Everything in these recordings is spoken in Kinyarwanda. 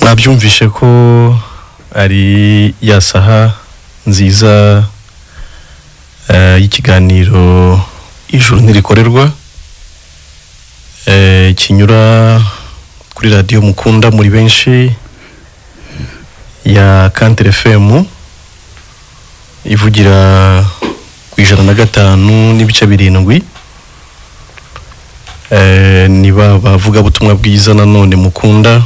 Mwabyumvishe ko ari ya saha nziza y'ikiganiro Ijuru Ntirikorerwa, kinyura kuri radiyo mukunda muri benshi ya Kantere FM, ivugira ku 105.7. Niba bavuga butumwa bwiza nanone mukunda.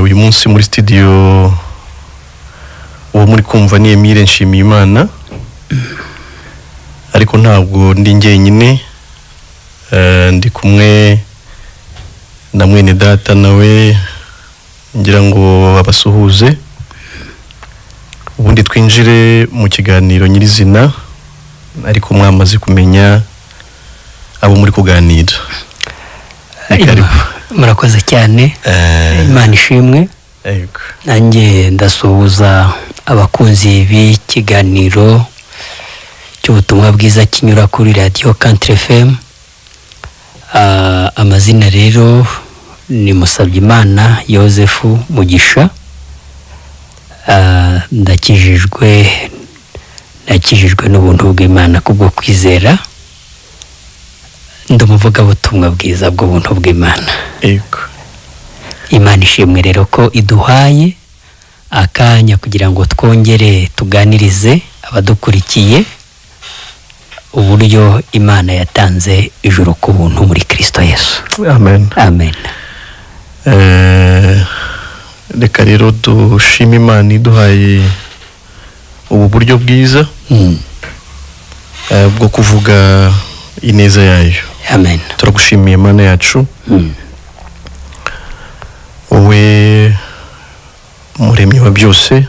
Uyu munsi muri studio uwo muri kumva ni Emile Nshimiyimana, ariko ntabwo ndi njyenyine, ndi kumwe na mwene data nawe ngira ngo abasuhuze, ubundi twinjire mu kiganiro nyirizina, ariko mwamaze kumenya abo muri kuganira. Murakoze cyane, Imana ishimwe. Nanjye ndasuhuza abakunzi b'ikiganiro cy'ubutumwa bwiza kinyura kuri radiyo Kantere FM. Amazina rero ni Musabyimana Yozefu Mugisha. Ndakijijwe, nakijijwe n'ubuntu bw'Imana kubwo kwizera, ndumuvugabutumwa bwiza bw'ubuntu bw'Imana. Imana ishimwe rero ko iduhaye akanya kugira ngo twongere tuganirize abadukurikiye uburyo Imana yatanze ijuru ku buntu muri Kristo Yesu. Amen. Amen. Reka rero dushime Imana iduhaye ubu buryo bwiza bwo kuvuga ineza yayo. Amen. Turagushimiye Imana yacu, wowe muremyi wa byose,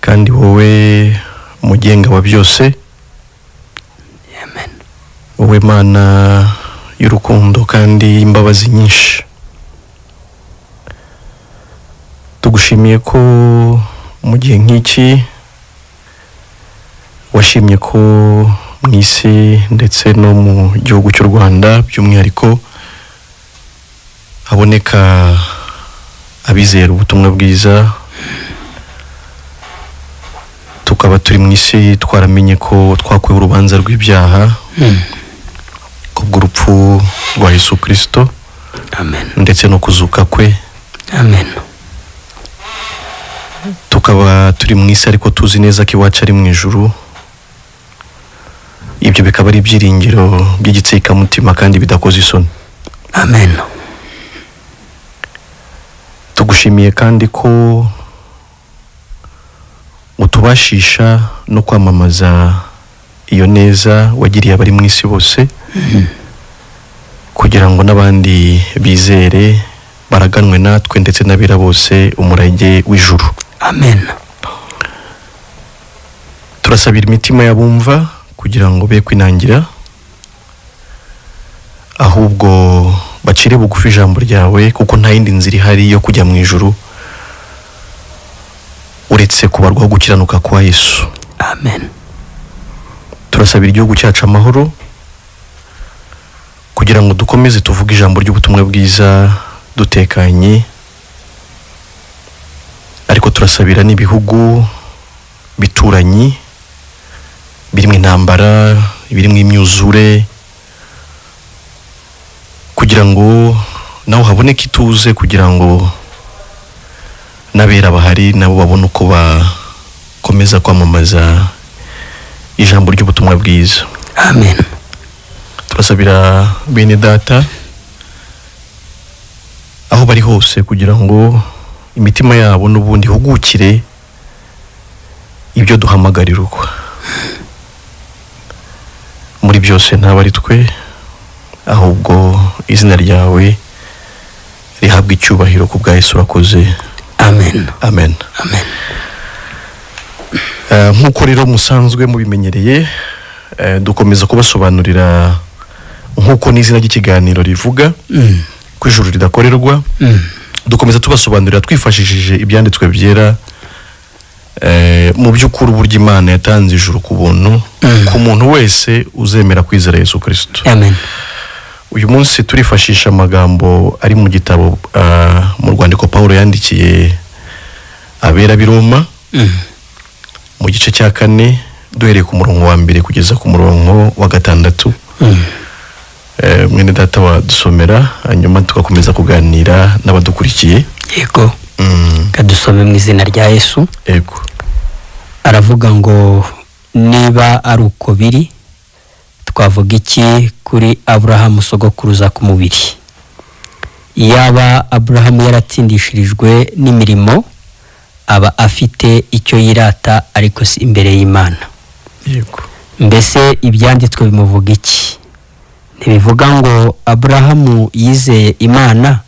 kandi wowe mugenga wa byose. Amen. Wowe Mana y'urukundo kandi imbabazi nyinshi, tugushimiye ko mu gihe nk'iki washimye ko mu isi ndetse no mu gihugu cy'u Rwanda by'umwihariko haboneka abizera ubutumwa bwiza, tukaba turi mu isi twaramenye ko twakuwe urubanza rw'ibyaha kubw'urupfu rwa Yesu Kristo. Amen. Ndetse no kuzuka kwe. Amen. Tukaba turi mu isi ariko tuzi neza ko iwacu ari mu ijuru. Ibyo bikaba ari ibyiringiro by'igitsikamutima kandi bidakoze isoni. Amen. Tugushimiye kandi ko utubashisha no kwamamaza iyo neza wagiriye abari mu isi bose, kugira ngo n'abandi bizere baraganwe natwe ndetse n'abera bose umurage w'ijuru. Amen. Turasabira imitima y'abumva kugira ngo be kwinangira, ahubwo bacire bugufi ijambo ryawe, kuko nta yindi nzira ihari yo kujya mu ijuru uretse kubarwaho gukiranuka kwa Yesu. Amen. Turasabira igihugu cyacu amahoro kugira ngo dukomeze tuvuge ijambo ry'ubutumwa bwiza dutekanye, ariko turasabira n'ibihugu bituranyi birimo intambara, birimo imyuzure, kugira ngo naho haboneke ituze, kugira ngo n'abera bahari nabo babone uko bakomeza kwamamaza ijambo ry'ubutumwa bwiza. Amen. Turasabira bene data aho bari hose kugira ngo imitima yabo n'ubundi ihugukire ibyo duhamagarirwa. Muri byose ntabwo ari twe, ahubwo izina ryawe rihabwa icyubahiro ku bwa Yesu urakoze. Amen. Amen. Amen. Nk'uko rero musanzwe mubimenyereye, dukomeza kubasobanurira nk'uko n'izina ry'ikiganiro rivuga, ko ijuru ridakorerwa. Dukomeza tubasobanurira twifashishije ibyanditswe byera, mu by'ukuri uburyo Imana yatanze ijuru ku buntu ku muntu wese uzemera kwizera Yesu Kristo. Amen. Uyu munsi turifashisha amagambo ari mu gitabo mu rwandiko Pawulo yandikiye abera b'i Roma mu gice cya 4 duhereye ku murongo wa 1 kugeza ku murongo wa 6. Mwene data wadusomera hanyuma tugakomeza kuganira n'abadukurikiye. Yego. Kadusome mu izina rya Yesu. Yego. Aravuga ngo niba ari uko biri twavuga iki kuri Aburahamu sogokuruza ku mubiri? Yaba Aburahamu yaratsindishirijwe n'imirimo aba afite icyo yirata, ariko si imbere y'Imana. Yego. Mbese ibyanditswe bimuvuga iki? Ntibivuga ngo Aburahamu yizeye Imana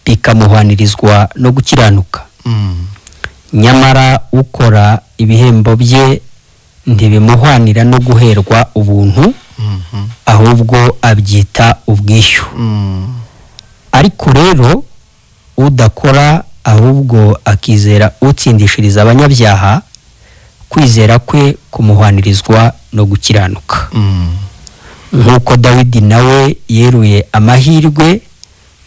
bikamuhwanirizwa no gukiranuka. Nyamara ukora ibihembo bye ntibimuhwanira no guherwa ubuntu, ahubwo abyita ubwishyu. Ariko rero udakora ahubwo akizera utsindishiriza abanyabyaha, kwizera kwe kumuhwanirizwa no gukiranuka. Nk'uko Dawidi nawe yeruye amahirwe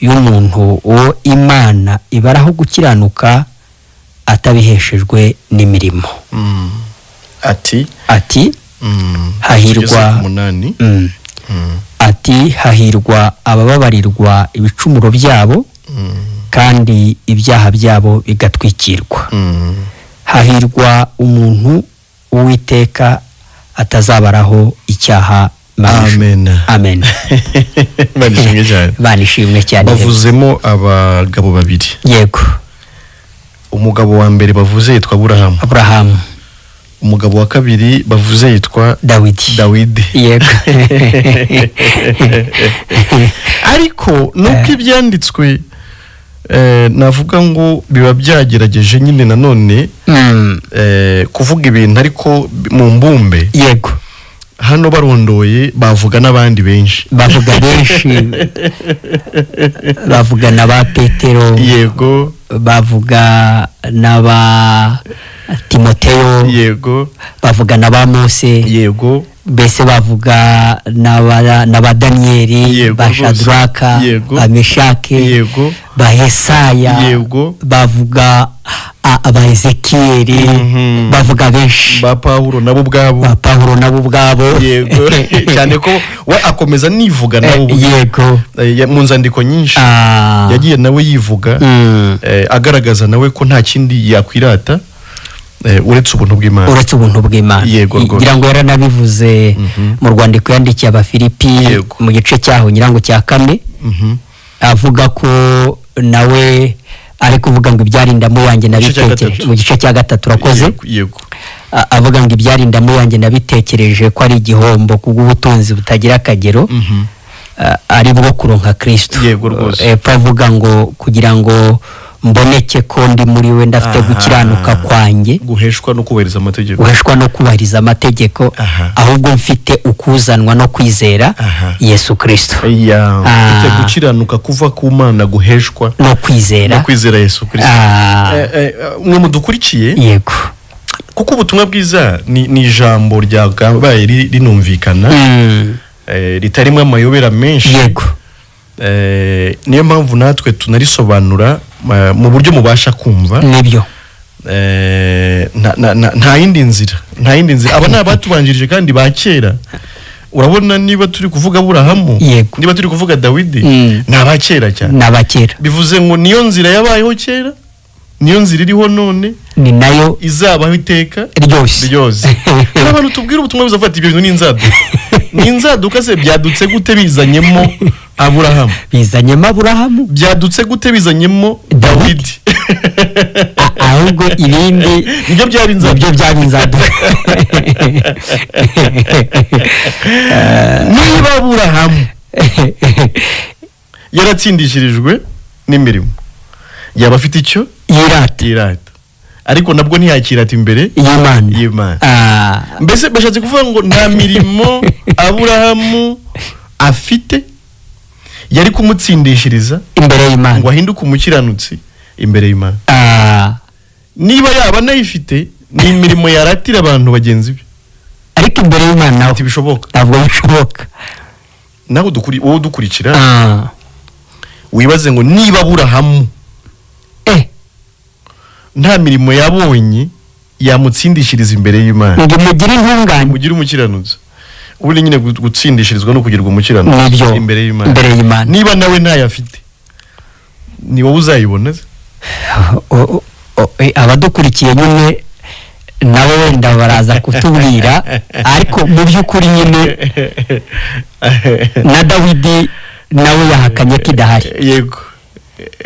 y'umuntu uwo Imana ibaraho gukiranuka atabiheshejwe n'imirimo. Ati hahirwa ati hahirwa abababarirwa ibicumuro byabo kandi ibyaha byabo bigatwikirwa. Hahirwa umuntu Uwiteka atazabaraho icyaha. Amen. Amen. Banishimwe cyane. Bavuzemo abagabo babiri. Yego. Umugabo wa mbere bavuze yitwa Aburahamu. Aburahamu. Umugabo wa kabiri bavuze yitwa Dawidi. Yego. Ariko nuko ibyanditswe navuga ngo biba byagerageje nyine nanone kuvuga ibintu ariko mu mbumbe. Yego. Hano barondoye bavuga n'abandi benshi. Bavuga benshi. Bavuga n'aba Petero. Yego. Bavuga n'aba Timoteyo. Yego. Bavuga n'aba Mose. Yego. Mbese bavuga n'aba Danieli, ba Shadraka, ba Meshake, Yego, ba Yesaya. Yego. Bavuga aba Ezekieli, bavuga benshi, ba Pawulo nabo ubwabo, ba Pawulo nabo ubwabo. Yego. Cyane ko we akomeza nivuga nabo. Yego. Mu nzandiko nyinshi yagiye nawe yivuga, agaragaza nawe ko nta kindi yakwirata uretse ubuntu bw'Imana. Uretse ubuntu bw'Imana. Ngira ngo yaranabivuze mu rwandiko yandikiye Abafilipi mu gice cyaho ngira ngo cya 4, avuga ko nawe ari kuvuga ngo ibyarindamu yanjye nabitekereje mu gice cya 3. Urakoze. Yego. Avuga ngo ibyarindamu yanjye nabitekereje ko ari igihombo kubw'ubutunzi butagira akagero, ari bwo kuronka Kristo. Yego rwose. Avuga ngo kugira ngo mboneke ko ndi muri we ndafite gukiranuka kwanjye guheshwa no kubahiriza amategeko, guheshwa no kubahiriza amategeko, ahubwo mfite ukuzanwa no kwizera Yesu Kristo. Mfite gukiranuka kuva ku Mana guheshwa no kwizera, no kwizera Yesu Kristo. Mwe mudukurikiye. Yego. Kuko ubutumwa bwiza ni ijambo ryagabaye rinumvikana, ritarimo amayobera menshi. Yego. Niyo mpamvu natwe tunarisobanura mu buryo mubasha kumva. Nibyo. Nta yindi nzira, nta yindi nzira. Aba ni abatubanjirije kandi ba kera. Urabona niba turi kuvuga Aburahamu, niba turi kuvuga Dawidi, ni abakera cyane. Ni abakera. Bivuze ngo niyo nzira yabayeho kera, niyo nzira iriho none, ni nayo izabaho iteka ryose. Ryose. Abantu tubwira ubutumwa buzafata ibyo bintu n'inzaduka. N'inzaduka se byadutse gute bizanyemo Aburahamu? Bizanyemo Aburahamu? Byadutse gute bizanyemo Dawidi? Ahubwo ibindi nibyo byaba inzaduka. Nibyo byaba inzaduka. Niba Aburahamu yaratsindishirijwe n'imirimo, yaba afite icyo yirata, ariko nabwo ntiyakirata imbere y'Imana. Mbese bashatse kuvuga ngo nta mirimo Aburahamu afite yari kumutsindishiriza imbere y'Imana ngo ahinduke umukiranutsi imbere y'Imana. Niba yaba anayifite, ni imirimo yaratira abantu bagenzi be, ariko imbere y'Imana ntibishoboka. Ntabwo bishoboka. Nawe wowe udukurikira wibaze ngo niba Aburahamu nta mirimo yabonye yamutsindishiriza imbere y'Imana, ngo mugire intungane, mugire umukiranutsi. Ubundi nyine gutsindishirizwa no kugirwa umukiranutsi imbere y'Imana. Niba nawe ntayafite, ni wowe uzayibona. Abadukurikiye nyine nabo wenda baraza kutubwira, ariko mu by'ukuri nyine na Dawidi nawe yahakanye ko idahari. Yego.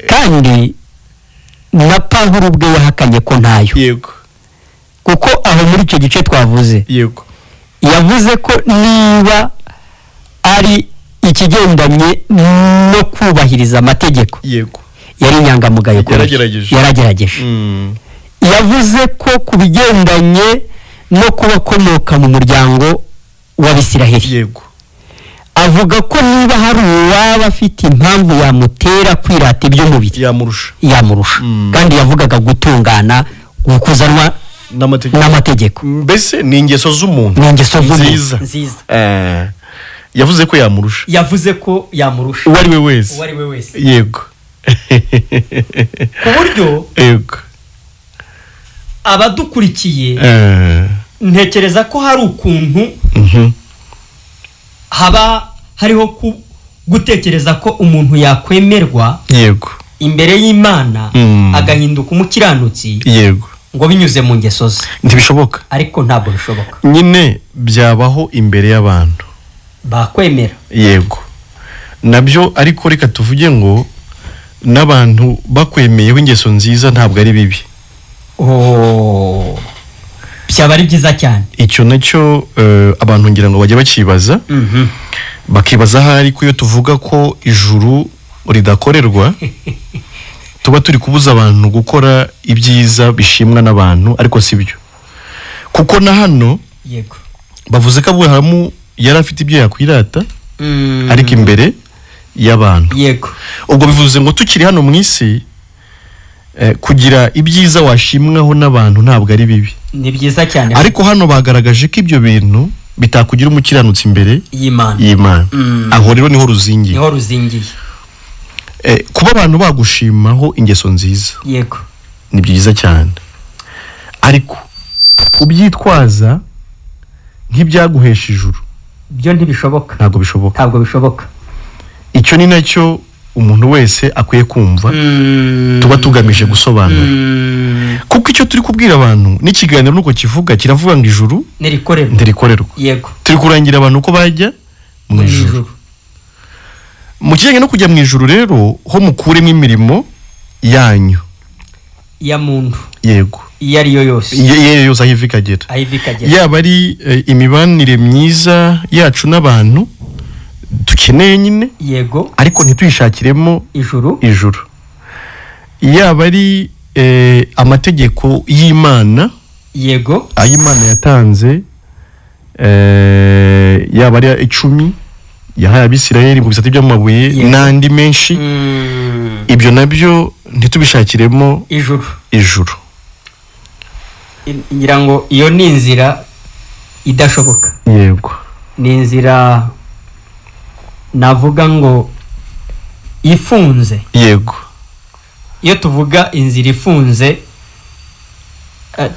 Kandi na Pawulo ubwe yahakanye ko ntayo. Yego. Kuko aho muri icyo gice twavuze, yego, yavuze ko niba ari ikigendanye no kubahiriza amategeko, yego, yari inyangamugayo, yaragerageje. Yavuze ko ku bigendanye no kubakomoka mu muryango w'Abisiraheli, yego, avuga ko niba hari uwaba afite impamvu yamutera kwirata iby'umubiri yamurusha. Kandi yavugaga gutungana, gukuzanwa n'amategeko. Mbese ni ingeso z'umuntu nziza. Yavuze ko yamurusha, uwo ari we wese. Yego. Ku buryo, yego, abadukurikiye ntekereza ko hari ukuntu haba hariho gutekereza ko umuntu yakwemerwa, yego, imbere y'Imana agahinduka umukiranutsi, yego, ngo binyuze mu ngeso ze. Ntibishoboka. Ariko ntabwo bishoboka. Nyine byabaho imbere y'abantu bakwemera, yego, nabyo. Ariko reka tuvuge ngo n'abantu bakwemeyeho ingeso nziza ntabwo ari bibi. Byaba ari byiza cyane. Icyo nacyo abantu ngira ngo bajye bakibaza, bakibaza ahari ko iyo tuvuga ko ijuru ridakorerwa tuba turi kubuza abantu gukora ibyiza bishimwa n'abantu, ariko si byo. Kuko na hano, yego, bavuze ko Aburahamu yari afite ibyo yakwirata, ariko imbere y'abantu. Yego. Ubwo bivuze ngo tukiri hano mu isi, kugira ibyiza washimwaho n'abantu ntabwo ari bibi, ni byiza cyane. Ariko hano bagaragaje ko ibyo bintu bitakugira umukiranutsi imbere y'Imana. Aho rero niho ruzingiye, kuba abantu bagushimaho ingeso nziza, yego, ni byiza cyane. Ariko ubyitwaza nk'ibyaguhesha ijuru, byo ntibishoboka. Ntabwo bishoboka. Icyo ni nacyo umuntu wese akwiye kumva, tuba tugamije gusobanura. Kuko icyo turi kubwira abantu n'ikiganiro nuko kivuga, kiravuga ngo ijuru ntirikorerwa. Yego. Turi kurangira abantu uko bajya mu ijuru. Mu kijyanye no kujya mu ijuru rero, ho mukuremo imirimo yanyu ya muntu, yego, iyo ari yo yose, iyo yose aho iva ikagera, yaba ari imibanire myiza yacu n'abantu dukeneye nyine, yego, ariko ntituyishakiremo ijuru. Yaba ari amategeko y'Imana, yego, ay'Imana yatanze, yaba ari 10 yahaye Abisirayeli mu bisate by'amabuye n'andi menshi, ibyo nabyo ntitubishakiremo ijuru. Ngira ngo iyo ni inzira idashoboka. Yego. Ni inzira navuga ngo ifunze. Yego. Iyo tuvuga inzira ifunze,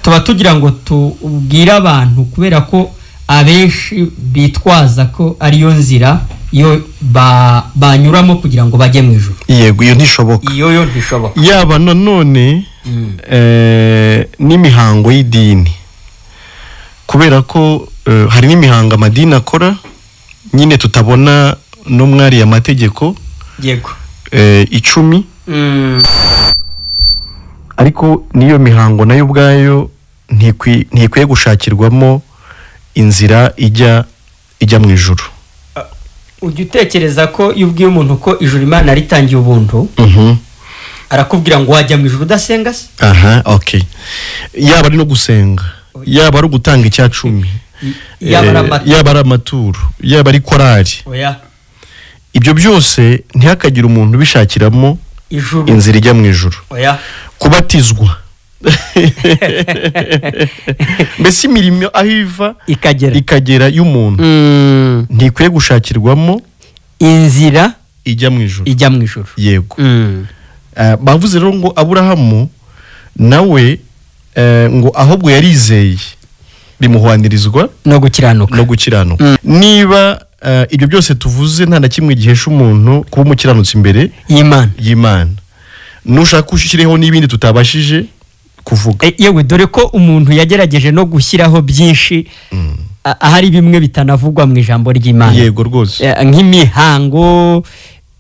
tuba tugira ngo tubwire abantu, kubera ko abenshi bitwaza ko ariyo nzira iyo banyuramo kugira ngo bajye mu ijuru. Yego, iyo ntishoboka. Iyo ntishoboka. Yaba nanone n'imihango y'idini, kubera ko hari n'imihango amadini akora nyine tutabona no mwari amategeko, yego, 10, ariko niyo mihango nayo ubwayo ntikwiye gushakirwamo inzira ijya mu ijuru. Ujya utekereza ko iyo ubwiye umuntu ko ijuru Imana ritangiye ubuntu, arakubwira ngo wajya mu ijuru udasenga se? Aha, okay. Yaba ari no gusenga, yaba ari ugutanga icya 10, yaba ari amaturo, yaba ari korari, ibyo byose ntihakagire umuntu ubishakiramo inzira ijya mu ijuru. Kubatizwa, mbese imirimo aho iva ikagera y'umuntu ntikwiye gushakirwamo Inzira ijya mu ijuru. Ijya mu ijuru. Yego. Bavuze rero ngo Aburahamu nawe ngo ahubwo yarizeye bimuhwanirizwa no gukiranuka. No gukiranuka. Niba ibyo byose tuvuze nta na kimwe gihesha umuntu kuba umukiranutsi imbere y'Imana. Nushaka ushireho n'ibindi tutabashije kuvuga. Yewe dore ko umuntu yagerageje no gushyiraho byinshi ahari bimwe bitanavugwa mu ijambo ry'Imana. Yego rwose. Nk'imihango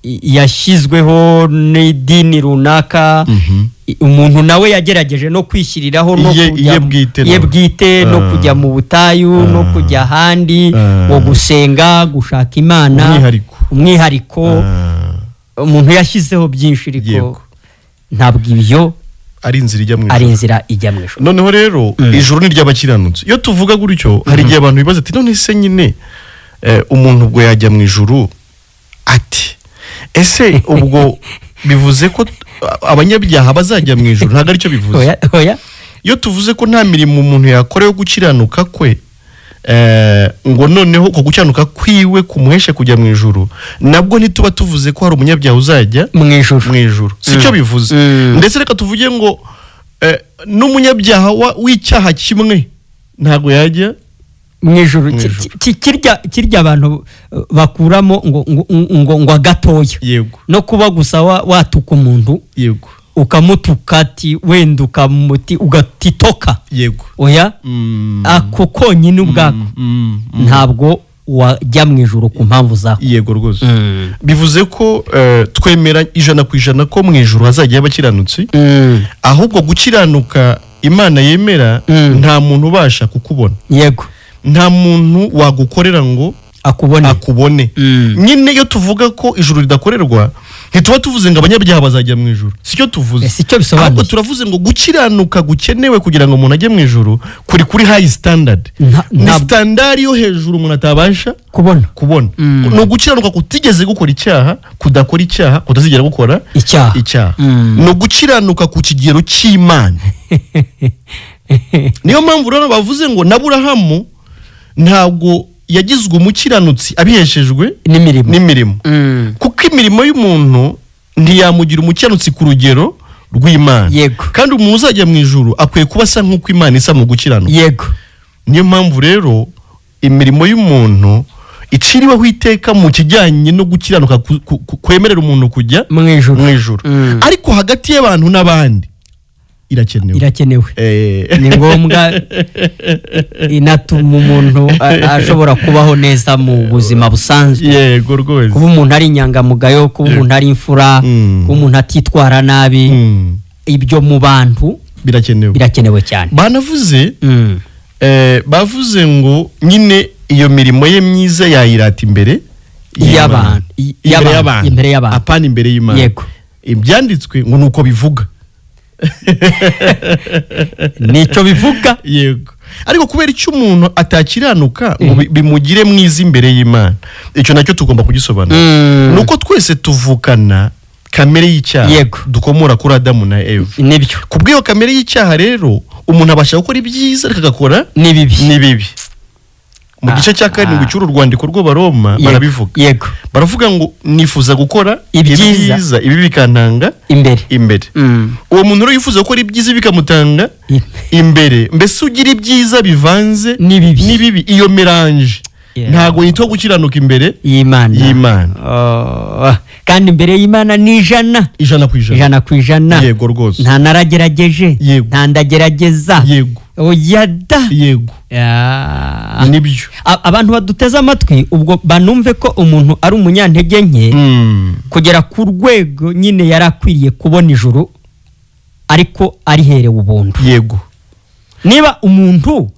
yashyizweho n'idini runaka, umuntu nawe yagerageje no kwishyiriraho no kujya bwite no kujya mu butayu no kujya ahandi ngo gusenga gushaka Imana umwihariko. Umuntu yashyizeho byinshi ariko ntabwo ibyo ari inzira ijya mu ijuru. Ari inzira ijya mu ijuru. Noneho rero ijuru ni ry'abakiranutsi. Iyo tuvuga gutyo hari igihe abantu bibaza ati none se nyine umuntu ubwo yajya mu ijuru ati ese ubwo bivuze ko abanyabyaha bazajya mu ijuru? Ntabwo aricyo bivuze. Oya. Iyo tuvuze ko nta mirimo umuntu yakora yo gukiranuka kwe ngo noneho ko gukiranuka kwiwe kumuheshe kujya mu ijuru, nabwo ntituba tuvuze ko hari umunyabyaha uzajya mu ijuru. Sicyo bivuze. Ndetse reka tuvuge ngo n'umunyabyaha w'icyaha kimwe ntabwo yajya mu ijuru. Kirya abantu bakuramo ngo ngo ngo gatoya. No kuba gusa watuka umuntu. Yego. Ukamutuka ati wenda ukamuti ugatitoka. Yego. Oya. Ako konyine ubwako ntabwo wajya mu ijuru ku mpamvu zako. Yego rwose. Bivuze ko twemera 100% ko mu ijuru hazajya abakiranutsi. Ahubwo gukiranuka Imana yemera nta muntu ubasha kukubona. Yego. Nta muntu wagukorera ngo akubone. Nyine iyo tuvuga ko ijuru ridakorerwa ntituba tuvuze ngo abanyabyaha bazajya mu ijuru. Sicyo tuvuze. Sicyo bisobanuye. Ahubwo turavuze ngo gukiranuka gukenewe kugira ngo umuntu ajye mu ijuru kuri high standard. Ni standard yo hejuru umuntu atabasha kubona. Ni ugukiranuka kutigeze gukora icyaha, kudakora icyaha, kutazigera gukora icyaha. Ni ugukiranuka ku kigero cy'Imana. Niyo mpamvu rero bavuze ngo n'Aburahamu ntabwo yagizwe umukiranutsi abiheshejwe n'imirimo. Kuko imirimo y'umuntu ntiyamugira umukiranutsi ku rugero rw'Imana. Kandi umuntu uzajya mu ijuru akwiye kuba asa nk'uko Imana isa mu gukiranuka. Yego. Niyo mpamvu rero imirimo y'umuntu iciriweho iteka mu kijyanye no gukiranuka kwemerera umuntu kujya mu ijuru. Ariko hagati y'abantu n'abandi irakenewe. Ni ngombwa, inatuma umuntu ashobora kubaho neza mu buzima busanzwe. Yego rwose. Kuba umuntu ari inyangamugayo, kuba umuntu ari imfura, kuba umuntu atitwara nabi, ibyo mu bantu birakenewe cyane. Banavuze bavuze ngo nyine iyo mirimo ye myiza yayirata imbere y'abantu, imbere y'abantu, apana imbere y'Imana. Yego. Ibyanditswe ngo nuko bivuga. Nicyo bivuga. Yego. Ariko kubera icyo umuntu atakiranuka ngo bimugire mwiza imbere y'Imana, icyo nacyo tugomba kugisobanura. Nuko twese tuvukana kamere y'icyaha dukomora kuri Adamu na Eva. Nibyo. Kubw'iyo kamere y'icyaha rero umuntu abasha gukora ibyiza ariko agakora n'ibibi. Mu gice cya 7 cy'uru rwandiko rw'Abaroma barabivuga. Yego. Baravuga ngo nifuza gukora ibyiza ibi bikantanga imbere. Uwo muntu rero yifuza gukora ibyiza bikamutanga imbere. Mbese ugira ibyiza bivanze n'ibibi, iyo mélange ntago yitwa gukiranuka imbere y'Imana. Kandi imbere y'Imana ni 100 100%. 100%. Yego rwose. Nta naragerageje, nta ndagerageza. Yego. Oya da. Yego. Nibyo. Abantu baduteze amatwi ubwo banumve ko umuntu ari umunyantege nke kugera ku rwego nyine yarakwiriye kubona ijuru ariko ariherewe ubuntu. Yego. Niba umuntu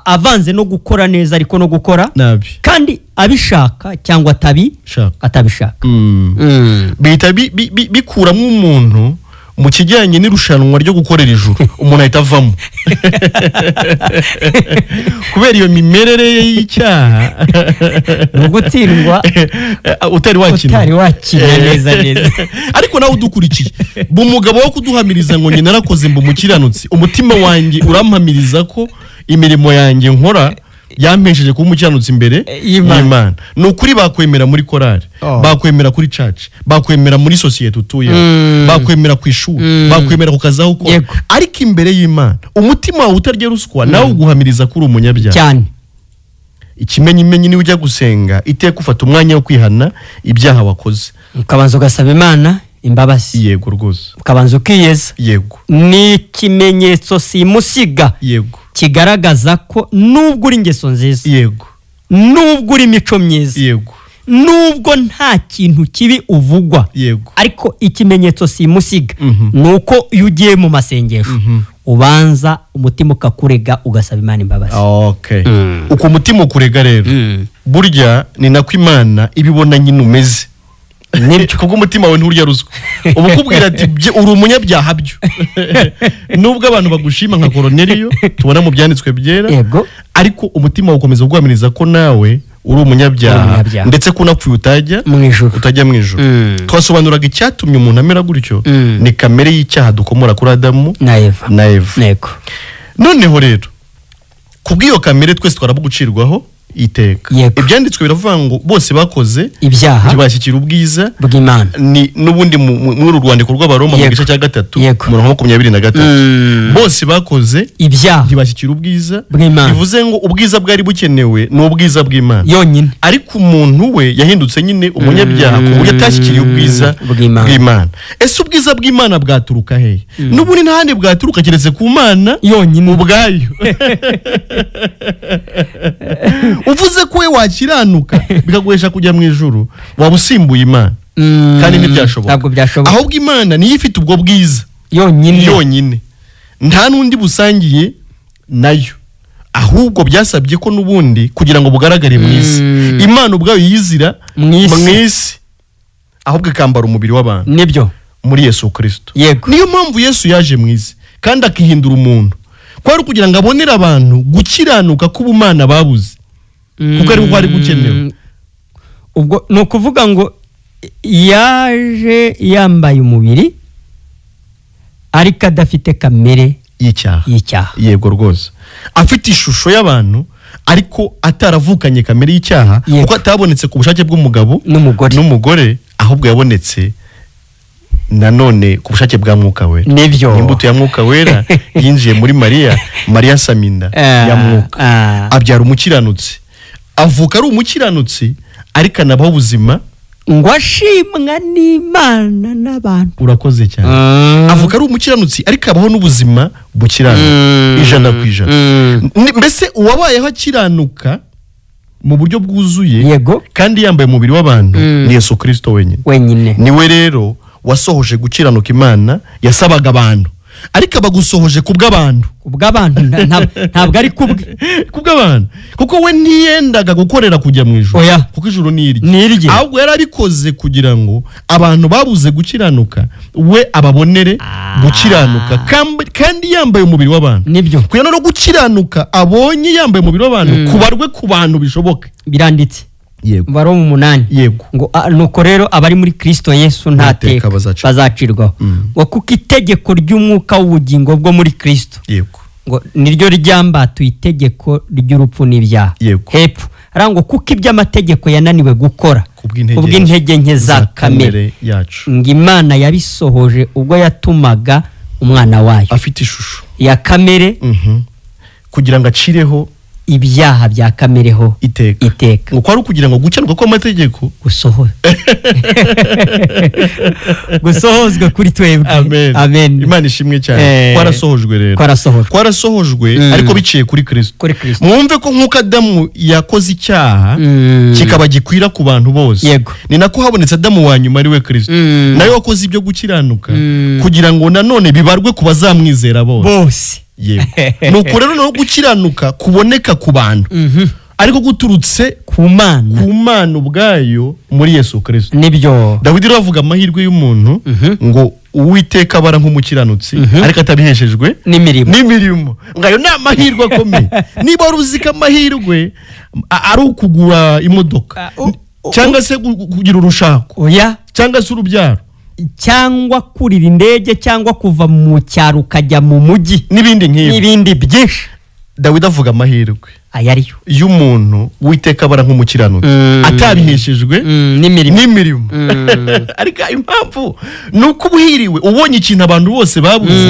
avanze no gukora neza ariko no gukora nabi kandi abishaka cyangwa atabishaka bihita bikuramo umuntu mu kijyanye n'irushanwa ryo gukorera ijuru, umuntu ahita avamo kubera iyo mimerere ye y'icyaha. Ni ugutsindwa utari wakina neza neza. Ariko nawe udukurikiye umugabo wo kuduhamiriza ngo njye narakoze mba umukiranutsi, umutima wanjye urampamiriza ko imirimo yanjye nkora Yampesheje kuba umukiranutsi imbere y'Imana. Ni ukuri bakwemera muri korari, bakwemera kuri church, bakwemera muri sosiyete utuyeho, bakwemera ku ishuri, bakwemera ku kazi aho ukora, ariko imbere y'Imana umutima wawe utarya ruswa nawe uguhamiriza ko uri umunyabyaha cyane. Ikimenyimenyi niba ujya gusenga iteka ufata umwanya wo kwihana ibyaha wakoze, ukabanza ugasaba Imana imbabazi. Yego rwose. Ukabanza ukiyeza. Yego. Ni ikimenyetso simusiga. Yego. Kigaragaza ko nubwo uri ingeso nziza, yego, nubwo uri imico myiza, yego, nubwo nta kintu kibi uvugwa, yego, ariko ikimenyetso simusiga ni uko iyo ugiye mu masengesho ubanza umutima ukakurega ugasaba Imana imbabazi. Okay. Uko umutima ukurega rero, burya ni nako Imana ibibona nyine umeze. Nibyo. Kuko umutima wawe nturya ruswa, uba ukubwira ati uri umunyabyaha byo. Nubwo abantu bagushima nka Koroneliyo tubona mu byanditswe byera, yego, ariko umutima wawe ukomeza kuguhamiriza ko nawe uri umunyabyaha, ndetse ko unapfuye utajya mu ijuru. Twasobanuraga icyatumye umuntu amera gutyo, ni kamere y'icyaha dukomora kuri Adamu na Eva. Yego. Noneho rero kubw'iyo kamere twese twarabugucirwaho iteka. Ibyanditswe biravuga ngo bose bakoze ibyaha ntibashyikira ubwiza bw'Imana. Ni n'ubundi muri uru rwandiko rw'Abaroma mu gice cya 3 umurongo 23, bose bakoze ibyaha ntibashyikira ubwiza bw'Imana. Bivuze ngo ubwiza bwari bukenewe ni ubwiza bw'Imana yonyine, ariko umuntu we yahindutse nyine umunyabyaha ku buryo atashyikiriye ubwiza bw'Imana. Ese ubwiza bw'Imana bwaturuka hehe? N'ubundi nta handi bwaturuka keretse ku Mana yonyine ubwayo. Uvuze ko we wakiranuka bikaguhesha kujya mu ijuru, waba usimbuye Imana. Kandi ntibyashoboka. Ntabwo byashoboka. Ahubwo Imana niyo ifite ubwo bwiza yonyine, nta n'undi busangiye nayo. Ahubwo byasabye ko n'ubundi kugira ngo bugaragare mu isi, Imana ubwayo yizira mu isi, ahubwo ikambara umubiri w'abantu. Nibyo. Muri Yesu Kristo. Yego. Niyo mpamvu Yesu yaje mu isi kandi akihindura umuntu, kwari kugira ngo abonere abantu gukiranuka k'ubumana babuze, kuko ari kwari gukenewe. Ubwo ni ukuvuga ngo yaje yambaye umubiri ariko adafite kamere y'icyaha. Yego rwose. Afite ishusho y'abantu ariko ataravukanye kamere y'icyaha, kuko atabonetse ku bushake bw'umugabo n'umugore, ahubwo yabonetse nanone ku bushake bwa Mwuka Wera. Nibyo. Imbuto ya Mwuka Wera yinjiye muri Mariya, Mariya Saminda ya Mwuka, abyara umukiranutsi. Avuka ari umukiranutsi ariko anabaho ubuzima ngo ashimwa n'Imana n'abantu. Urakoze cyane. Avuka ari umukiranutsi ariko abaho n'ubuzima bukiranuka 100%. Mbese uwabayeho akiranuka mu buryo bwuzuye, yego, kandi yambaye umubiri w'abantu, ni Yesu Kristo wenyine. Niwe rero wasohoje gukiranuka Imana yasabaga abantu, ariko abagusohoje kubw'abantu. Kubw'abantu ntabwo ari kubwe, kubw'abantu, kuko we ntiyendaga gukorera kujya mu ijuru, kuko ijuru ni irye, ahubwo yarabikoze kugira ngo abantu babuze gukiranuka we ababonere gukiranuka, kandi yambaye umubiri w'abantu. Nibyo. Kugira no gukiranuka abonye yambaye umubiri w'abantu kubarwe ku bantu bishoboke. Biranditse. Yego. Baroma 8. Yego. Ngo nuko rero abari muri Kristo Yesu nta teka bazacirwaho. Ngo kuko itegeko ry'umwuka w'ubugingo bwo muri Kristo, yego, ngo niryo ryambatuye itegeko ry'urupfu n'ibyaha. Yego. Hepfo arango kuko iby'amategeko yananiwe gukora kubw'intege nke za kamere yacu, ngo Imana yabisohoje ubwo yatumaga umwana wayo afite ishusho ya kamere, kugira ngo acireho ibyaha bya kamereho iteka. Ngo kwari kugira ngo gukenuka kw'amategeko gusohozwe kuri twebwe. Amen. Amen. Imana ishimwe cyane. Kwarasohojwe rero. Kwarasohojwe ariko biciye kuri Kristo. Mwumve ko nkuko Adamu yakoze icyaha kikaba gikwira ku bantu bose, ni nako habonetse Adamu wa nyuma ari we Kristo, nawe wakoze ibyo gukiranuka kugira ngo nanone bibarwe ku bazamwizera bose. Yego. Nuko rero no gukiranuka kuboneka ku bantu, ariko guturutse ku Mana ubwayo muri Yesu Kristo. Nibyo. Dawidi aravuga amahirwe y'umuntu ngo Uwiteka abara nk'umukiranutsi ariko atabiheshejwe n'imirimo. Ngayo ni amahirwe akomeye. Niba wari uzi ko amahirwe ari ukugura imodoka cyangwa se kugira urushako, cyangwa se urubyaro, cyangwa kurira indege, cyangwa kuva mu cyaro ukajya mu mujyi n'ibindi nk'ibyo, n'ibindi byinshi, Dawidi avuga amahirwe ayariyo y'umuntu witeka abara nk'umukiranutsi atabiheshejwe n'imirimo. Ariko impamvu ni uko ubuhiriwe ubonye ikintu abantu bose babuze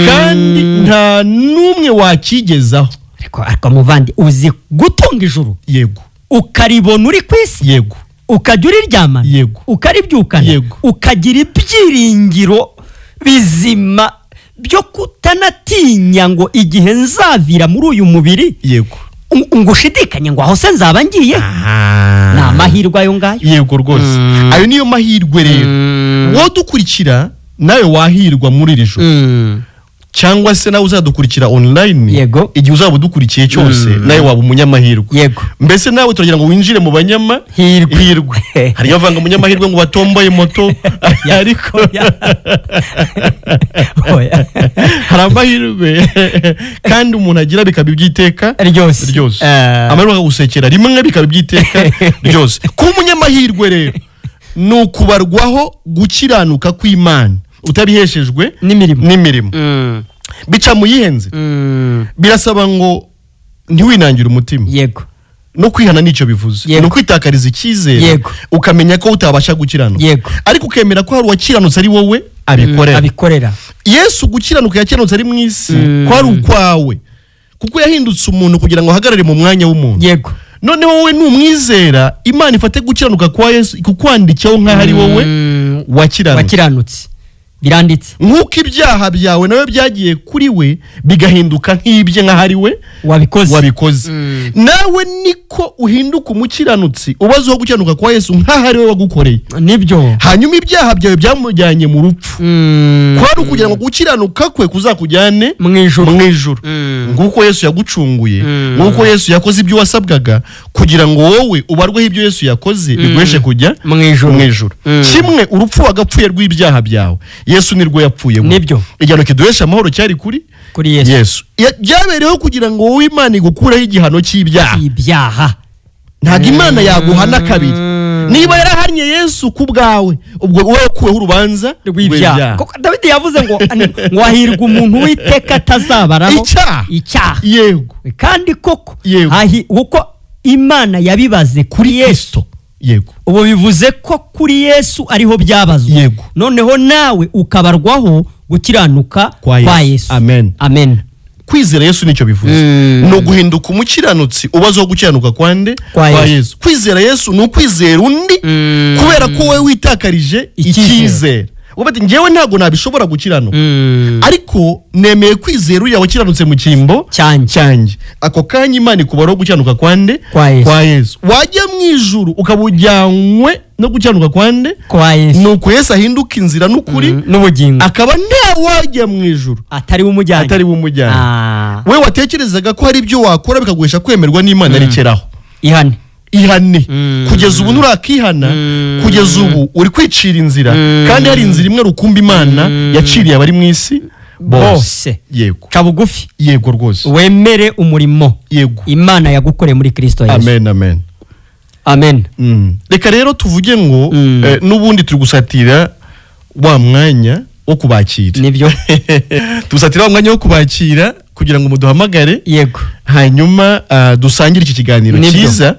kandi nta n'umwe wakigezaho. Ariko muvandi, uzi gutunga ijuru? Yego. Ukaribona uri ku isi? Yego. Ukajya uriryamana? Yego. Ukaribyukana? Yego. Ukagira ibyiringiro bizima byo kutanatinya ngo igihe nzavira muri uyu mubiri. Yego. Ngo ushidikanye ngo aho se nzaba ngiye. Ni amahirwe ayo ngayo. Yego rwose. Ayo niyo mahirwe rero. Wowe dukurikira nawe wahirwa muri iri joro. Cyangwa se nawe uzadukurikira online. Yego. Igihe uzaba udukurikiye cyose nawe waba umunyamahirwe. Yego. Mbese nawe turagira ngo winjire mu banyama hirwe. Hari yavanga umunyamahirwe ngo batomboye moto ariko hari amahirwe kandi umuntu agira bikaba ibyiteka ryose. Ryose. Amahirwe akagusekera rimwe bikaba ibyiteka ryose. Kuba umunyamahirwe rero ni ukubarwaho gukiranuka kw'Imana utabiheshejwe n'imirimo. Bica mu yihenze. Birasaba ngo ntiwinangire umutima. Yego. No kwihana nicyo bivuze. No kwitakariza icyizere. Ukamenya ko utabasha gukiranuka. Yego. Ariko ukemera ko hari uwakiranutse ari wowe abikorera. Yesu gukiranuka yakiranutse ari mu isi ko ari ukwawe. Kuko yahindutse umuntu kugira ngo ahagarare mu mwanya w'umuntu. Yego. Noneho wowe numwizera Imana ifate gukiranuka kwa Yesu kukwandikiraho nkaho ari wowe wakiranutse. Biranditse. Nk'uko ibyaha byawe nawe byagiye kuri we bigahinduka nk'ibye nk'ahari we wabikoze. Nawe niko uhinduka umukiranutsi ubazeho gukiranuka kwa Yesu nk'ahari we wagukoreye. Nibyo. Hanyuma ibyaha byawe byamujyanye mu rupfu. Kwari ukugira ngo gukiranuka kwe kuzakujyane mu ijuru. Nguko Yesu yagucunguye, nguko Yesu yakoze ibyo wasabwaga kugira ngo wowe ubarweho ibyo Yesu yakoze biguheshe kujya mu ijuru. Kimwe urupfu wagapfuye rw'ibyaha byawe Yesu nirwo yapfuye. Nibyo. Igihano kiduhesha amahoro cyari kuri Yesu. Byabereyeho kugira ngo wowe Imana igukureho igihano cy'ibyaha. Ibyaha. Ntabwo Imana yaguhana kabiri. Niba yarahannye Yesu ku bwawe ubwo wowe wakuweho urubanza rw'ibyaha. Kuko Dawidi yavuze ngo ngo hahirwa umuntu witeka atazabaraho icyaha. Yego. Kandi koko kuko Imana yabibaze kuri Yesu. Yego. Ubu bivuze ko kuri Yesu ariho byabazwe. Yego. Noneho nawe ukabarwaho gukiranuka kwa Yesu. Amen. Amen. Kwizera Yesu nicyo bivuze. No guhinduka umukiranutsi ubazeho gukiranuka kwande kwa Yesu. Kwizera Yesu ni ukwizera undi kubera ko wowe witakarije icyizere. Ubati ngewe ntago nabishobora gukiranuka. Ariko nemeye kwizera uriya wakiranutse mu cyimbo cyanjye. Ako kanya Imana ikubaraho gukiranuka kwande kwa Yesu. Wajya mu ijuru ukabujyanywe no gukiranuka kwande kwa Yesu. Nuko Yesu ahinduka inzira n'ukuri n'ubugingo. Akaba nta wajya mu ijuru atari umujyanye. Atari umujyanye. We watekerezaga ko hari ibyo wakora bikaguhesha kwemerwa n'Imana rekeraho. Ihane. Ihane. Kugeza ubu nurakihana, kugeza ubu uri kwicira inzira kandi hari inzira imwe rukumbi Imana yaciriye abari mu isi bose. Yego. Ca bugufi. Yego rwose. Wemere umurimo. Yego. Imana yagukoreye muri Kristo Yesu. Amen, amen. Amen. Reka rero tuvuge ngo n'ubundi turi gusatira wa mwanya wo kubakira. Nibyo. Tugusatira wa mwanya wo kubakira kugira ngo muduhamagare. Yego. Hanyuma dusangire iki kiganiro cyiza.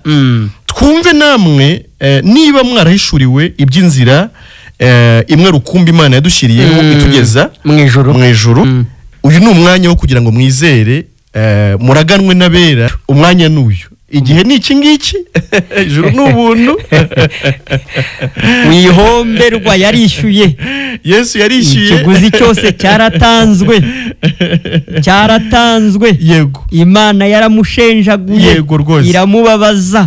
Twumve namwe niba mwarahishuriwe iby'inzira imwe rukumbi Imana yadushyiriyeho itugeza mu ijuru. Uyu ni umwanya wo kugira ngo mwizere muraganwe n'abera. Umwanya n'uyu. Igihe ni iki ngiki. Ijuru ni ubuntu. Wihomberwa yarishyuye. Yesu yarishyuye. Ikiguzi cyose cyaratanzwe. Cyaratanzwe. Yego. Imana yaramushenjaguye. Yego rwose. Iramubabaza.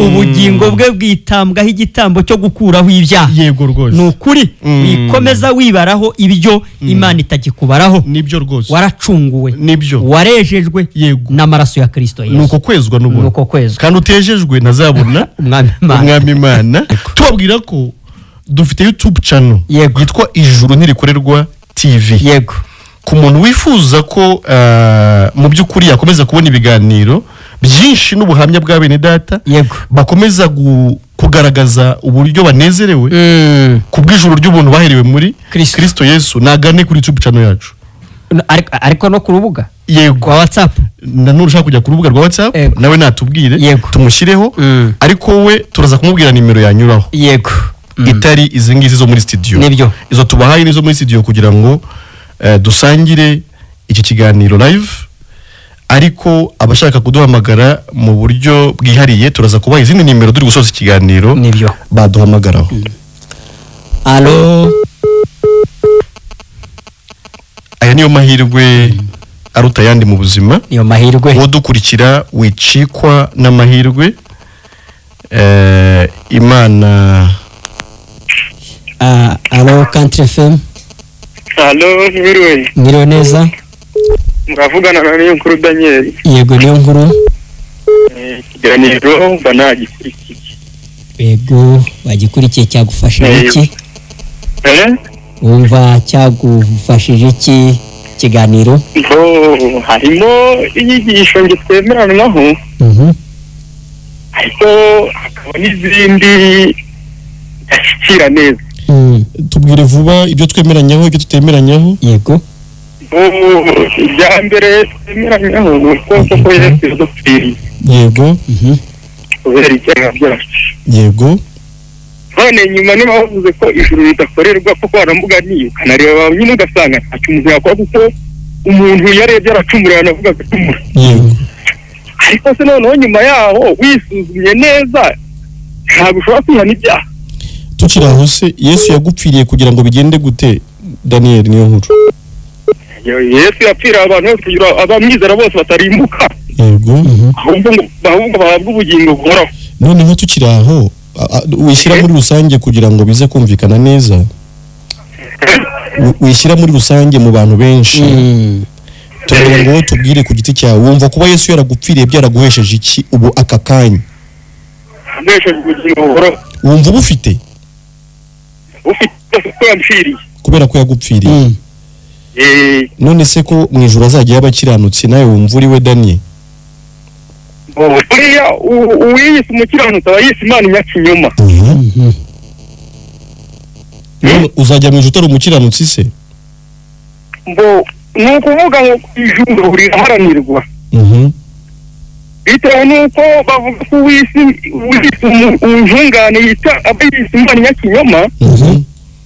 Ubugingo bwe bwitambwaho igitambo cyo gukuraho ibyaha. Yego rwose. Ni ukuri wikomeza wibaraho ibyo Imana itagikubaraho. Nibyo rwose. Waracunguwe. Nibyo. Warejejwe. Yego. N'amaraso ya Kristo Yesu. Nuko kwezwa n'ubuntu. Nuko kwezwa. Kandi utejejwe ntazabona Umwami Imana. Tubabwira ko dufite YouTube channel yitwa Ijuru Ntirikorerwa TV. Yego. Ku muntu wifuza ko mu by'ukuri yakomeza kubona ibiganiro byinshi n'ubuhamya bwa bene data. Yego. Bakomeza kugaragaza uburyo banezerewe ku bw'ijuru ry'ubuntu baherewe muri Kristo Yesu, nagane kuri YouTube channel yacu. Ariko no ku rubuga yego rwa WhatsApp, na none ushaka kujya ku rubuga rwa WhatsApp nawe natubwire tumushyireho, ariko we turaza kumubwira nimero yanyuraho yego itari izi ngizi zo muri studio. Nibyo, izo tubahaye nizo muri studio kugira ngo dusangire iki kiganiro live, ariko abashaka kuduhamagara mu buryo bwihariye turaza kubaha izindi nimero turi gusoza ikiganiro. Nibyo, baduhamagaraho. Alo, aya niyo mahirwe aruta ayandi mu buzima. Niyo mahirwe uwo dukurikira wicikwa n'amahirwe. Imana. Alo, Country FM. Alo, mwiriwe. Mwiriwe neza. Muravugana na Niyonkuru Daniel. Yego, Niyonkuru. Ikiganiro mba nagikurikiye. Yego, wagikurikiye, cyagufashije iki? Wumva cyagufashije iki kiganiro? Harimo inyigisho nge twemeranwaho, ariko hakaba n'izindi ndashyikira neza. Tubwire vuba ibyo twemeranyaho, ibyo tutemeranyaho. Yego, ibya mbere twemeranyaho ni uko koko Yesu yadupfiriye. Yego, kubera ibyaha byacu. Yego. None nyuma niba bavuze ko ijuru ridakorerwa, kuko barambuga niyo ukanareba nyine ugasanga ntacyo umuntu yakora, kuko umuntu yarebye aracumura, yanavuga agacumura. Yego. Ariko se noneho nyuma yaho wisuzumye neza ntabwo ushobora kwihana ibyaha. Tukiri aho se, Yesu yagupfiriye kugira ngo bigende gute Daniel Niyonkuru? Yesu yapfiriye abantu bose kugira abamwizera bose batarimbuka. Yego. Ahubwo bahabwa ubugingo buhoraho. Noneho tukiri aho wishyira muri rusange kugira ngo bize kumvikana neza, wishyira muri rusange mu bantu benshi, turagira ngo wowe tubwire ku giti cyawe, wumva kuba Yesu yaragupfiriye byaraguhesheje iki ubu aka kanya? Wumva ubufite? Kubera ko yagupfiriye. None se ko mu ijuru azajya y'abakiranutsi, nawe wumva uri we Daniel? Buriya uwiyise umukiranutsi aba yise Imana inyakinyoma. None uzajya mu ijuru utari umukiranutsi se? Ni ukuvuga ngo ijuru riraharanirwa. Bitewe n'uko bavuga ko uwiyise intungane yita aba yise Imana inyakinyoma,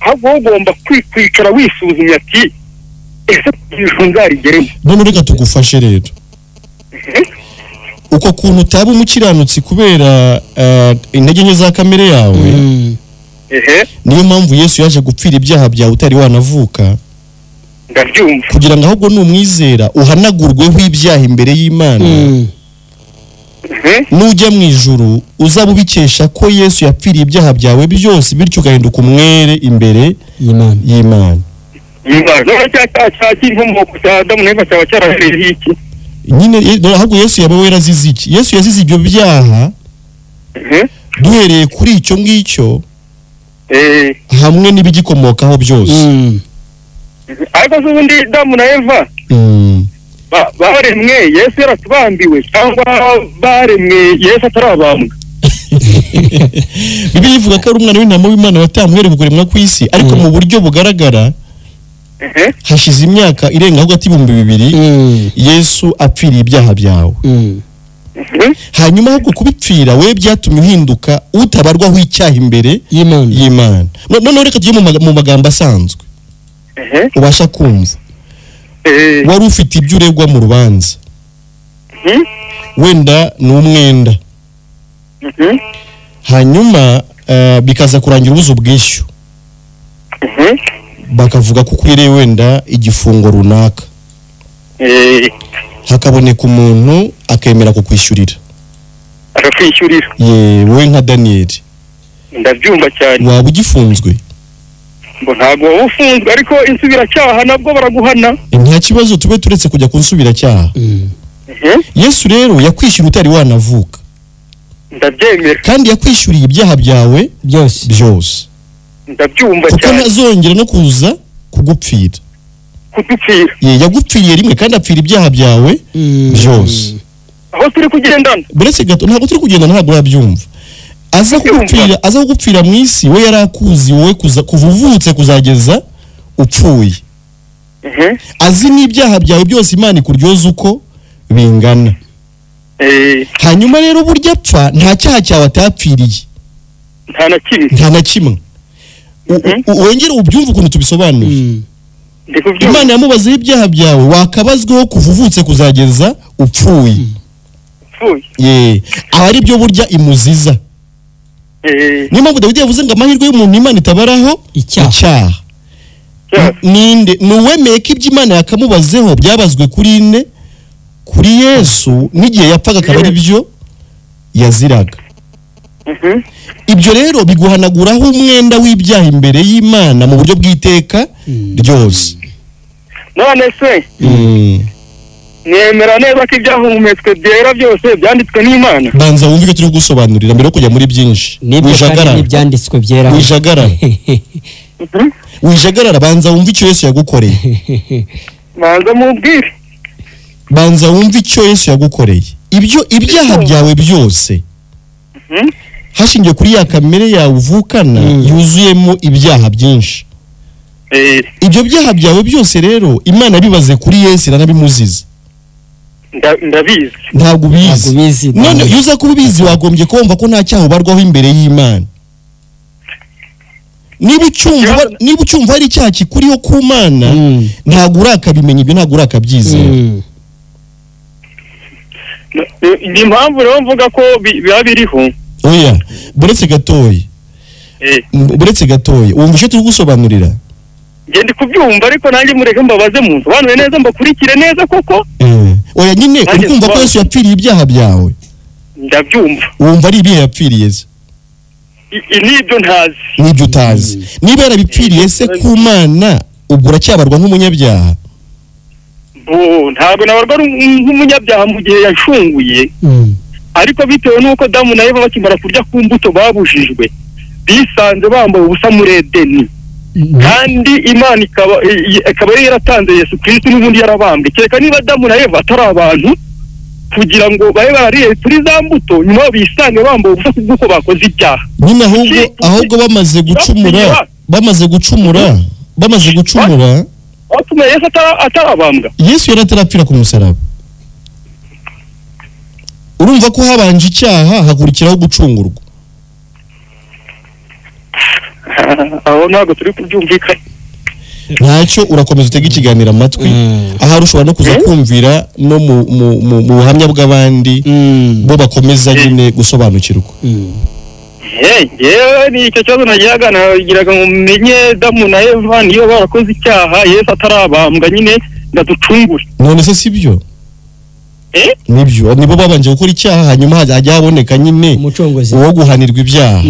ahubwo ugomba kwicara wisuzumye ati ese ijuru nzarigeremo. None reka tugufashe rero. Uko kuntu utaba umukiranutsi kubera intege nke za kamere yawe, niyo mpamvu Yesu yaje gupfira ibyaha byawe utari wanavuka. Ndabyumva. Kugira ngo ahubwo numwizera uhanagurweho ibyaha imbere y'Imana. Nujya mu ijuru uzaba ubikesha ko Yesu yapfiriye ibyaha byawe byose, bityo ugahinduka umwere imbere y'Imana. Nyine ahubwo Yesu yaba yarazize iki? Yesu yazize ibyo byaha duhereye kuri icyo ngicyo hamwe n'ibigikomokaho byose. Ariko se ubundi Adamu na Eva baremwe Yesu yaratubambiwe cyangwa baremwe Yesu atarabambwa? Bibiliya ivuga ko ari umwana w'intama w'Imana watambwe kuremwa ku isi, ariko mu buryo bugaragara hashize imyaka irenga hagati 2000 Yesu apfiriye ibyaha byawe. Hanyuma ahubwo kubipfira we byatumye uhinduka utabarwaho icyaha imbere y'Imana. Noneho reka tujye mu magambo asanzwe ubasha kumva. Wari ufite ibyo uregwa mu rubanza, wenda ni umwenda, hanyuma bikaza kurangira ubuze ubwishyu, bakavuga ko ukwiriye wenda igifungo runaka, hakaboneka umuntu akemera kukwishyurira. Akakwishyurira? Wowe nka Daniel. Ndabyumva cyane. Waba ugifunzwe? Ngo ntabwo waba ufunzwe, ariko insubiracyaha nabwo baraguhana. Nta kibazo, tube turetse kujya ku nsubiracyaha. Yesu rero yakwishyura utari wanavuka. Ndabyemera. Kandi yakwishyuriye ibyaha byawe byose. Byose. Ndabyumva cyane. Kuko ntazongera no kuza kugupfira. Kudupfira. Yagupfiriye rimwe kandi apfira ibyaha byawe byose. Aho turi kugendana. Buretse gato ntabwo turi kugendana, ntabwo urabyumva. Aza kugupfira mu isi, we yarakuzi wowe kuva uvutse kuzageza upfuye. Azi n'ibyaha byawe byose Imana ikuryoza uko bingana. Hanyuma rero burya apfa nta cyaha cyawe atapfiriye. Nta na kimwe. Wongere ubyumve ukuntu tubisobanuye. Imana yamubazeho ibyaha byawe wakabazweho kuva uvutse kuzageza upfuye. Aba ari byo burya imuziza. Niyo mpamvu Dawidi yavuze ngo amahirwe y'umuntu Imana itabaraho icyaha. Ninde nuwemeye ko ibyo Imana yakamubazeho byabazwe kuri ine kuri Yesu n'igihe yapfaga akaba ari byo yaziraga. Ibyo rero biguhanaguraho umwenda w'ibyaha imbere y'Imana mu buryo bw'iteka ryose. None se nemera neza ko ibyahumetswe byera byose byanditswe n'Imana. Banza wumve icyo turi gusobanurira mbere yo kujya muri byinshi. Wijagarara ibyanditswe byera. Wijagarara. Wijagarara, banza wumve icyo Yesu yagukoreye. Banza mubwire. Banza wumve icyo Yesu yagukoreye. Ibyo ibyaha byawe byose hashingiye kuri ya kamere yawe uvukana yuzuyemo ibyaha byinshi. Ibyo byaha byawe byose rero Imana bibaze kuri Yesu iranabimuziza. Ndabizi. Ntabwo ubizi. None iyo uza kuba ubizi wagombye kumva ko nta cyaha ubarwaho imbere y'Imana. Niba ucyumva hari icyaha kikuriho ku Mana, ntabwo urakabimenya, ibyo ntabwo urakabyizera. Ni impamvu rero mvuga ko biba biriho. Oya, buretse gatoya. Buretse gatoya, wumva icyo turi gusobanurira? Nge ndi kubyumva ariko nanjye mureke mbabaze mu nsobanure neza mbakurikire neza koko. Oya nyine uri kumva ko Yesu yapfiriye ibyaha byawe. Ndabyumva. Wumva ari ibihe yapfiriye se? Nibyo ntazi. Nibyo utazi. Niba yarabipfiriye se ku Mana, ubwo uracyabarwa nk'umunyabyaha? Bo, ntabwo nabarwa nk'umunyabyaha mu gihe yashunguye. Ariko bitewe n'uko Adamu na Eva bakimara kurya ku mbuto babujijwe, bisanze bambaye ubusa muri Edeni. Kandi Imana ikaba yaratanze Yesu Kristo n'ubundi yarabambwe. Kereka niba Adamu na Eva atari abantu kugira ngo babe barariye kuri za mbuto nyuma bisange bambaye ubusa kubw'uko bakoze ibyaha. Nyine ahubwo bamaze gucumura, bamaze gucumura batume Yesu atarabambwa. Yesu yari atarapfira ku musaraba. Urumva ko habanje icyaha hakurikiraho gucungurwa. Aho ntabwo turi kubyumvikana. Ntacyo, urakomeza utege ikiganiro amatwi. Ahari ushobora no kuza kumvira no mu buhamya bw'abandi bo bakomeza nyine gusobanukirwa. Yewe ni icyo kibazo nagiraga ngo mumenye Adamu na Eva niyo barakoze icyaha Yesu atarabambwa nyine ndaducungure. None se si byo? Nibyo, nibo babanje gukora icyaha hanyuma hajya haboneka nyine uwo guhanirwa ibyaha.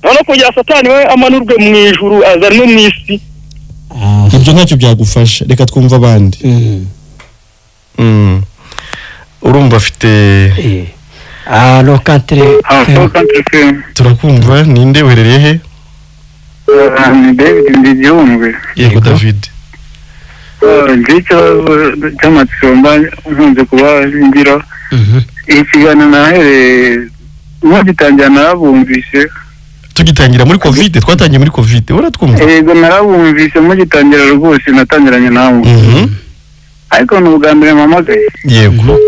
None kugira Satani we amanurwe mu ijuru azanwe mu isi. Ibyo ntacyo byagufasha, reka twumva abandi. Urumva afite Allo Kantere. Turakumva, ninde uherereye he? Ni David Ndijyumwe. Yego David. Ikibazo cy'amatsiko mba nkunze kuba ngira. Ikiganiro nahereye mugitangira narabumvise. Tugitangira muri Covid, twatangiye muri Covid, uratwumva? Yego narabumvise mugitangira rwose natangiranye nawe. Ariko ni ubwa mbere mpamagaye. Yego.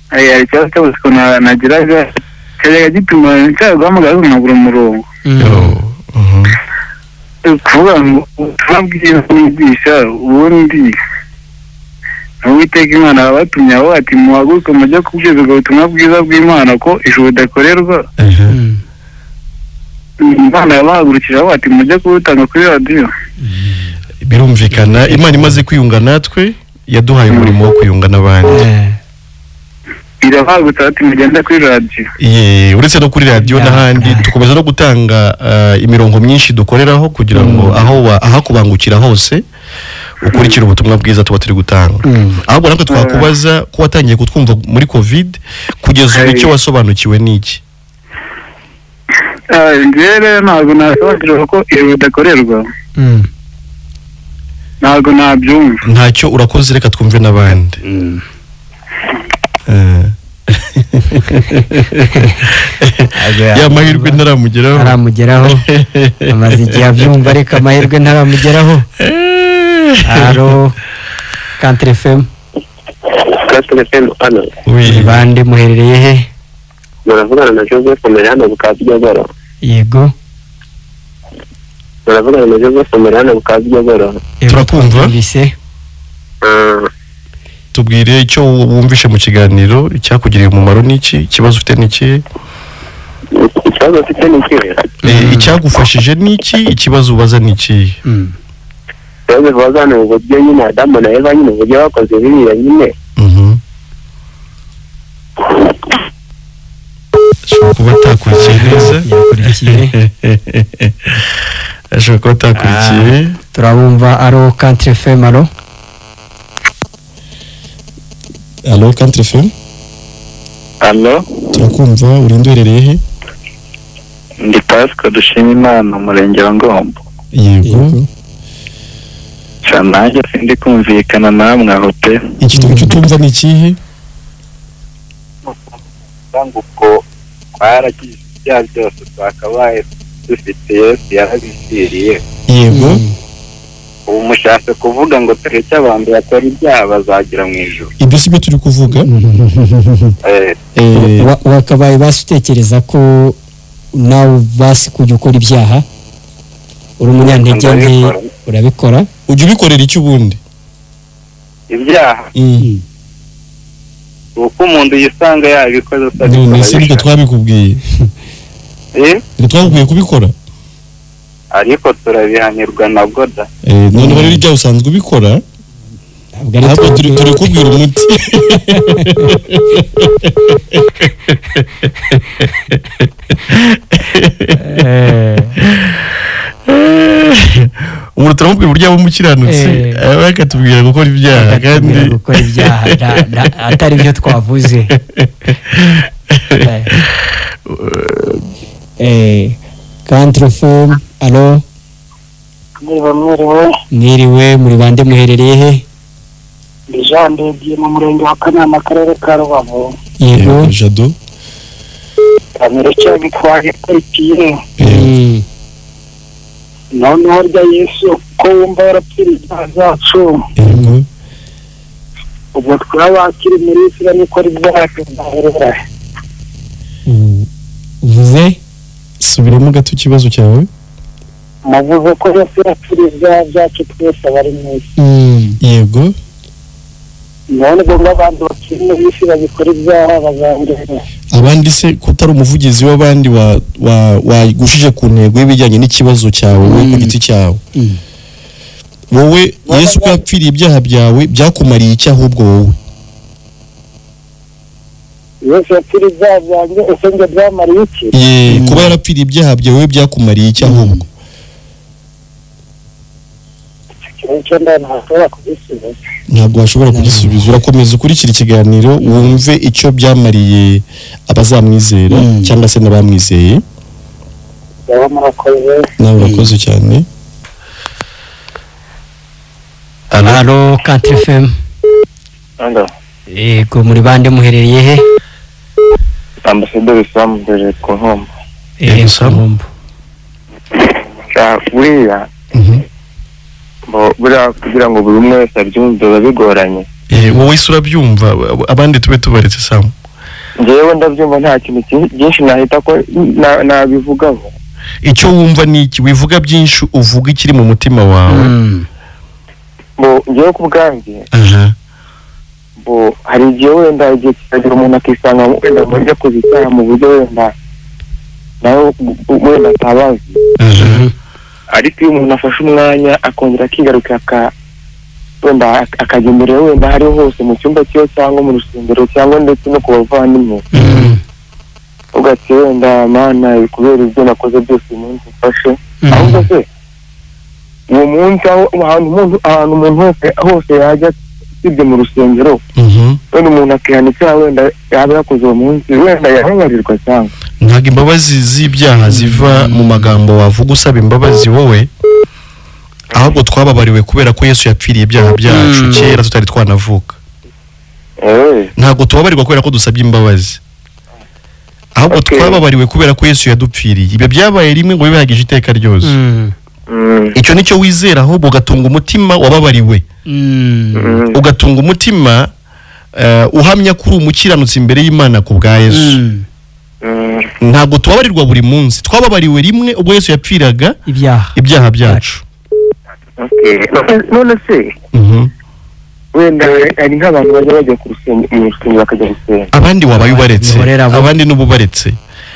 Hari ikibazo cy'amatsiko nagiraga cyajyaga gituma nshaka guhamagara ariko nkabura umurongo. Kuvuga ngo ubutumwa bwiza mwigisha ubundi Uwiteka Imana yabatumye aho ati muhaguruke mujye kubwiriza ubwo butumwa bwiza bw'Imana ko ijuru ridakorerwa. Imana yabahagurukije aho ati mujye kubutanga kuri radiyo. Birumvikana Imana imaze kwiyunga natwe yaduhaye umurimo wo kwiyunga n'abandi. Irabahagurutsa ati mugende kuri radiyo. Uretse no kuri radiyo n'ahandi dukomeza no gutanga imirongo myinshi dukoreraho kugira ngo aho ahakubangukira hose ukurikira ubutumwa bwiza tuba turi gutanga. Ahubwo natwe twakubaza ko watangiye kutwumva muri Covid kugeza ubu icyo wasobanukiwe n'iki? Njyewe ntabwo nasobanukirwa ko ijuru ridakorerwa. Ntabwo nabyumva. Ntacyo, urakoze, reka twumve n'abandi. Ya mahirwe ntaramugeraho. Amaze igihe abyumva ariko amahirwe ntaramugeraho. Alo Country FM. Country FM hano. Oui. Bande muherereye he? Muravugana na Joseph Merano Bukabyogoro. Yego. Muravugana na Joseph Merano Bukabyogoro. Turakumva. Tubwire icyo wumvishe mu kiganiro, icyakugiriye umumaro n'iki, ikibazo ufite n'iki? Ikibazo ufite n'iki? Icyagufashije n'iki, ikibazo ubaza n'iki? Ikibazo ubaza ni uburyo nyine Adamu na Eva nyine uburyo bakoze biriya nyine. Ashobora kuba atakurikiye neza. Yakurikiye. Ashobora kuba atakurikiye. Turabumva. Alo Country FM. Alo. Alo Country FM. Alo. Turakumva, urinde uherereye he? Ndi Pascal Dushimimana, umurenge wa Ngombo. Yego. Nanjye sindi kumvikana namwe aho pe. Icyo utumva ni ikihe? Ubwo twaragize ibyaha byose twakabaye dufite, Yesu yarabisiriye. Yego. Ubu mushatse kuvuga ngo tureke abantu bakora ibyaha bazagira mu ijuru. Ibyo si byo turi kuvuga. Wakabaye basi utekereza ko nawe basi kujya ukora ibyaha, uri umunyantege nke, urabikora. Ujya ubikorera iki ubundi? Ibyaha. Uko umuntu yisanga yabikoze atabikora. None se nibyo twabikubwiye? Nibyo twakubwiye kubikora? Ariko turabihanirwa na Goda. None rero ibyaha usanzwe ubikora, ntabwo turi kubwira umuti. Umuntu turamubwira uburyo aba umukiranutsi, akatubwira gukora ibyaha, kandi gukora ibyaha atari byo twavuze. Country FM. Alo. Mwiriwe, muri bande muherereye he? Ndi Jean de mu murenge wa Kanama, akarere ka Rubavu. Yego. Jado. Kamere gitwaye kwikiye. Noneho rya Yesu ko wumva yarapfiriye ibyaha byacu. Ubwo twabakiri muri Israel niko ibyaha tuzaherera. Uvuze? Subiramo gato ikibazo cyawe. Muvuze ko Yesu yapfiriye ibyaha byacu twese abari mu isi. Yego. None ubwo abantu bakiri mu isi babikora ibyaha bazangera. Abandi se kutari umuvugizi w'abandi wagushije ku ntego y'ibijyanye n'ikibazo cyawe wowe ku giti cyawe. Wowe Yesu ko yapfiriye ibyaha byawe byakumariye iki ahubwo wowe? Yesu yapfiriye ibyaha byanjye, ese njye byamariye iki? Kuba yarapfiriye ibyaha byawe byakumariye iki ahubwo? Ntabwo washobora kugisubiza. Urakomeza ukurikira ikiganiro wumve icyo byamariye abazamwizera cyangwa se n'abamwizeye. Nawe urakoze cyane. Alo Country FM. Yego, muri bande muherereye he? Ambasaderi Sam mbere ku Nkombo. Yego Sam. Buriya buriya kugira ngo buri umwe wese abyumve biba bigoranye. Wowe isi urabyumva, abandi tube tubaretse Sam. Njyewe ndabyumva, nta kintu byinshi nahita ko nabivugaho. Icyo wumva ni iki? Wivuga byinshi, uvuga ikiri mu mutima wawe. Njyewe ku bwanjye hari igihe wenda igihe kikagira umuntu akisanga wenda mu buryo akoze icyaha mu buryo wenda nawe wenda atabazi. Ariko iyo umuntu afashe umwanya akongera akigaruka wenda akajya imbere wenda hariho hose mu cyumba cyiwe cyangwa mu rusengero cyangwa ndetse no ku bavandimwe, ugati wenda Mana kubera ibyo nakoze byose uyu munsi mfashe. Ahubwo se uwo munsi ahantu umuntu hose yajya usibye mu rusengero, wenda umuntu akihana icyaha wenda yaba yakoze uwo munsi, wenda yababarirwa cyangwa ntabwo imbabazi z'ibyaha ziva mu magambo wavuga usaba imbabazi wowe, ahubwo twababariwe kubera ko Yesu yapfiriye ibyaha byacu kera tutari twanavuka. Ntabwo tubabarirwa kubera ko dusabye imbabazi, ahubwo twababariwe kubera ko Yesu yadupfiriye. Ibyo byabaye rimwe ngo bibahagije iteka ryose. Icyo nicyo wizera, ahubwo ugatunga umutima wababariwe, ugatunga umutima uhamya ko uri umukiranutsi imbere y'Imana ku bwa Yesu. Ntabwo tubabarirwa buri munsi, twababariwe rimwe ubwo Yesu yapfiraga ibyaha byacu. None se wenda hari nk'abantu bajya bajya ku rusengero bakajya gusenga, abandi wabaye ubaretse, abandi n'ububaretse,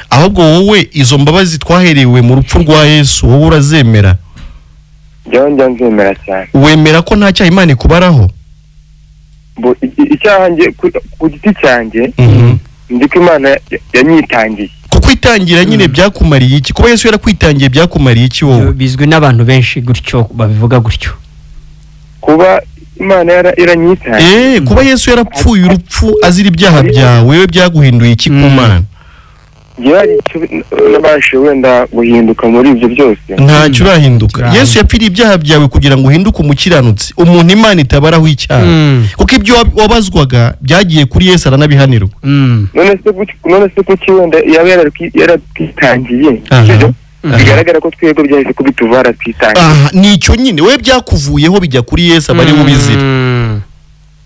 ahubwo wowe izo mbabazi twaherewe mu rupfu rwa Yesu wowe urazemera? Njya nzemera cyane. Wemera ko nta cyaha Imana ikubaraho? Icyaha ku giti cyanjye nzi ko Imana yanyitangiye. Kukwitangira nyine byakumariye iki? Kuba Yesu yarakwitangiye byakumariye iki wowe? Bizwi n'abantu benshi gutyo babivuga gutyo. Kuba Imana yaranyitangiye. Kuba Yesu yarapfuye urupfu azira ibyaha byawe, wewe byaguhinduye iki ku Mana? Nabashe wenda guhinduka muri ibyo byose. Ntacyo urahinduka. Yesu yapfiriye ibyaha byawe kugira ngo uhinduke umukiranutsi, umuntu Imana itabaraho icyaha. Kuko ibyo wabazwaga byagiye kuri Yesu aranabihanirwa. None se kuki wenda yaba yaratwitangiye? Bigaragara ko twebwe byahise kubituvara twitangiye. Nicyo nyine we byakuvuyeho bijya kuri Yesu abari bubizira.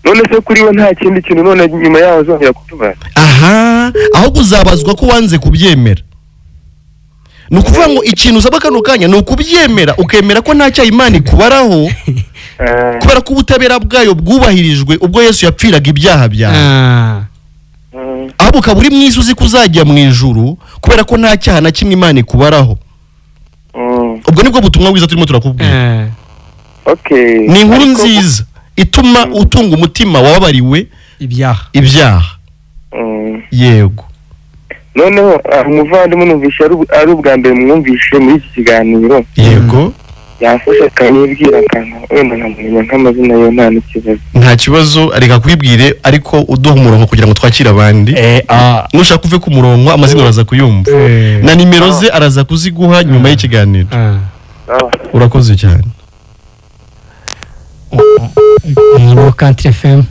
None se kuri we nta kindi kintu none nyuma yaho azongera kutubara? Ahubwo uzabazwa ko wanze kubyemera. Ni ukuvuga ngo ikintu usaba kano kanya ni ukubyemera, ukemera ko nta cyaha Imana ikubaraho, kubera ko ubutabera bwayo bwubahirijwe ubwo Yesu yapfiraga ibyaha byawe. Ahubwo ukaba uri mwiza uzi ko uzajya mu ijuru kubera ko nta cyaha na kimwe Imana ikubaraho. Ubwo nibwo butumwa bwiza turimo turakubwira. Ni inkuru nziza ituma utunga umutima wababariwe ibyaha. Yego. Noneho umuvandimwe numvishe ari ubwa mbere mwumvishe muri iki kiganiro. Yego. Yafashe akanyibwira akantu wenda nkamumenya nk'amazina yo nta n'ikibazo. Nta kibazo, reka kwibwire ariko uduha umurongo kugira ngo twakire abandi. Nushaka uve ku murongo amazina uraza kuyumva. Na nimero ze araza kuziguha nyuma y'ikiganiro. Urakoze cyane. Allo Country FM.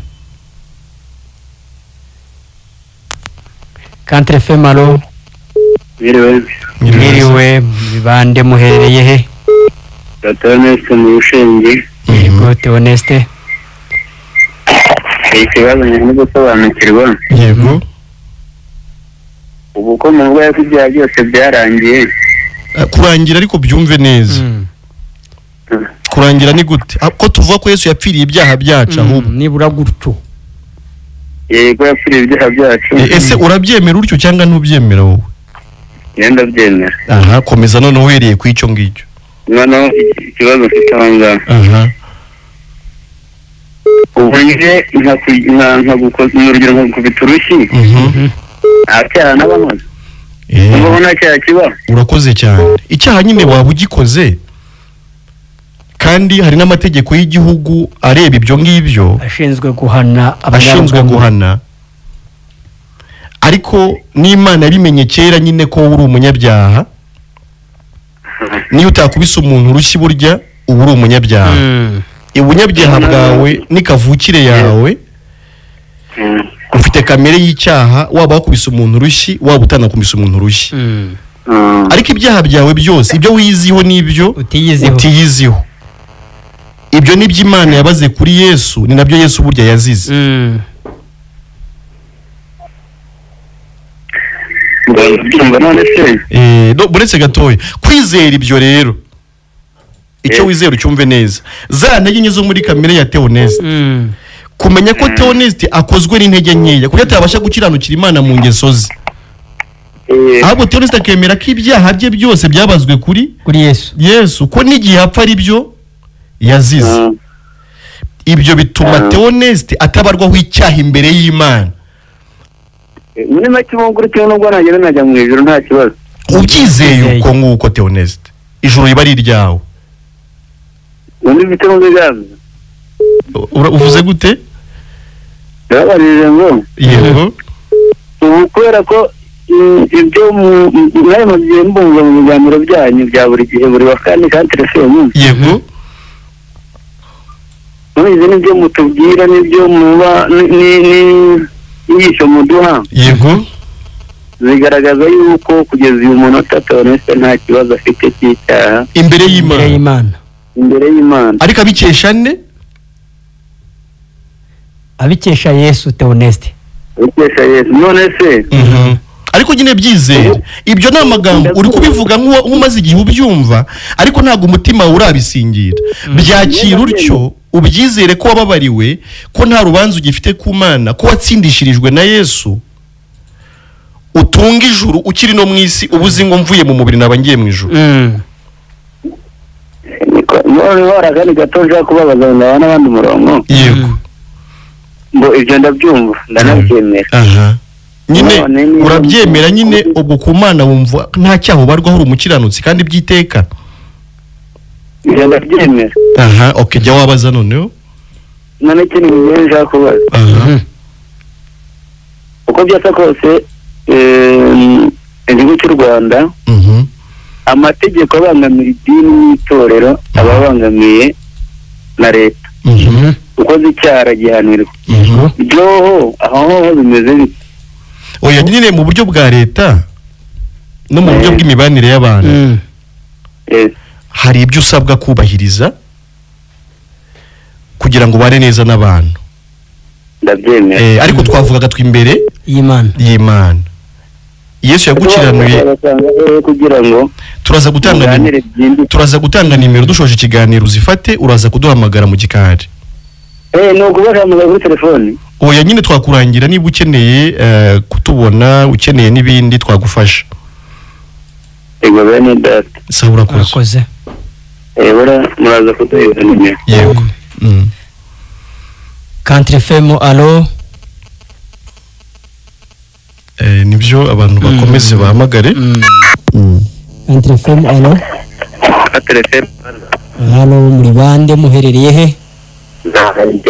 Country FM, allo. Mwiriwe, bande muherereye he? Theoneste mu Rushenge. Yego Theoneste. Ikibazo ni gusobanukirwa. Yego. Ubu ko mu bwo ibyaha byose byarangiye. Kurangira ariko byumve neza. Kurangira ni gute? Ko tuvuga ko Yesu yapfiriye ibyaha byacu ahubwo nibura gutyo. Yego yapfiriye ibyaha byacu. Ese urabyemera utyo cyangwa ntubyemera wowe? Yenda byemera. Komeza none uhereye ku icyo ngicyo. Noneho ikibazo mfite aho ngaho. Ubu nje urugero nkakubita urushyi. Nta cyaha naba nkoze. Ubu nta cyaha kiba. Urakoze cyane. Icyaha nyine waba ugikoze, kandi hari n'amategeko y'igihugu areba ibyo ngibyo, ashinzwe guhana, ashinzwe guhana. Ariko n'Imana yabimenye kera nyine ko uri umunyabyaha. Niyo utakubise umuntu urushyi burya uba uri umunyabyaha. Ubunyabyaha bwawe ni kavukire yawe, ufite kamere y'icyaha, waba wakubise umuntu urushyi waba utanakubise umuntu urushyi. Ariko ibyaha byawe byose, ibyo wiyiziho n'ibyo utiyiziho, ibyo nibyo Imana yabaze kuri Yesu, ni nabyo Yesu burya yazize. Buretse gatoya kwizera ibyo rero, icyo wizera ucyumve neza. Za ntege nke zo muri kamere ya Theoneste, kumenya ko Theoneste akozwe n'intege nkeya kuko atabasha gukiranukira Imana mu ngeso ze, ahubwo Theoneste akemera ko ibyaha bye byose byabazwe kuri Yesu, ko n'igihe apfa ari byo yazize. Ibyo bituma Theoneste atabarwaho icyaha imbere y'Imana. Muri make ubu nubwo nagenda najya mu ijuru nta kibazo. Ubyizeye uko nguko Theoneste, ijuru riba ari iryawe. Undi bite mu biganza? Uvuze gute? Ndabarije ngo. Yego. Ubu kubera ko ibyo mwari mugiye mbumva mu biganiro byanyu bya buri gihe buri wa kane Country FM. Yego. Mubizi n'ibyo mutubwira n'ibyo muba ni inyigisho muduha. Yego. Zigaragaza yuko kugeza uyu munota Theoneste nta kibazo afite cy'icyaha imbere y'Imana. Imbere y'Imana. Ariko abikesha nde? Abikesha Yesu Theoneste. Abikesha Yesu. None se ariko nyine byizere ibyo ni amagambo uri kubivuga nk'umaze igihe ubyumva, ariko ntabwo umutima urabisingira. Byakira utyo, ubyizere ko wababariwe, ko nta rubanza ugifite ku Mana, ko watsindishirijwe na Yesu, utunga ijuru ukiri no mu isi, ubuzi ngo mvuye mu mubiri naba ngiye mu ijuru. None warakandi gato nshaka kubabaza ngo n'abandi umurongo. Yego. Ngo ibyo ndabyumva ndanabyemera. Nyine urabyemera nyine, ubwo ku Mana wumva nta cyaha ubarwaho, uri umukiranutsi kandi byiteka. Ibyo ndabyemera. Okay, jya wabaza noneho. None ikindi ngiye nshaka kubaza. Uko byasa kose igihugu cy'u Rwanda amategeko abangamira idini n'itorero aba abangamiye na leta. Ukoze icyaha aragihanirwa. Byoho aho ho bimeze bite? Oya nyine mu buryo bwa leta no mu buryo bw'imibanire y'abantu hari ibyo usabwa kubahiriza kugira ngo ubane neza n'abantu. Ndabyemera. Ariko twavugaga twimbere y'Imana. Yesu yagukiranuye kugira ngo turaza gutanga nimero dushoje ikiganiro, uzifate uraza kuduhamagara mu gikari. No kubahamagara kuri telefone. Oya nyine twakurangira niba ukeneye kutubona, ukeneye n'ibindi twagufasha. Ego bene data. Sawa, urakoze. Muraza kuduha nimero. Yego. Country FM, allo. Nibyo abantu bakomeze bahamagare. Country FM, allo. Country FM. Allo, muri bande muherereye he?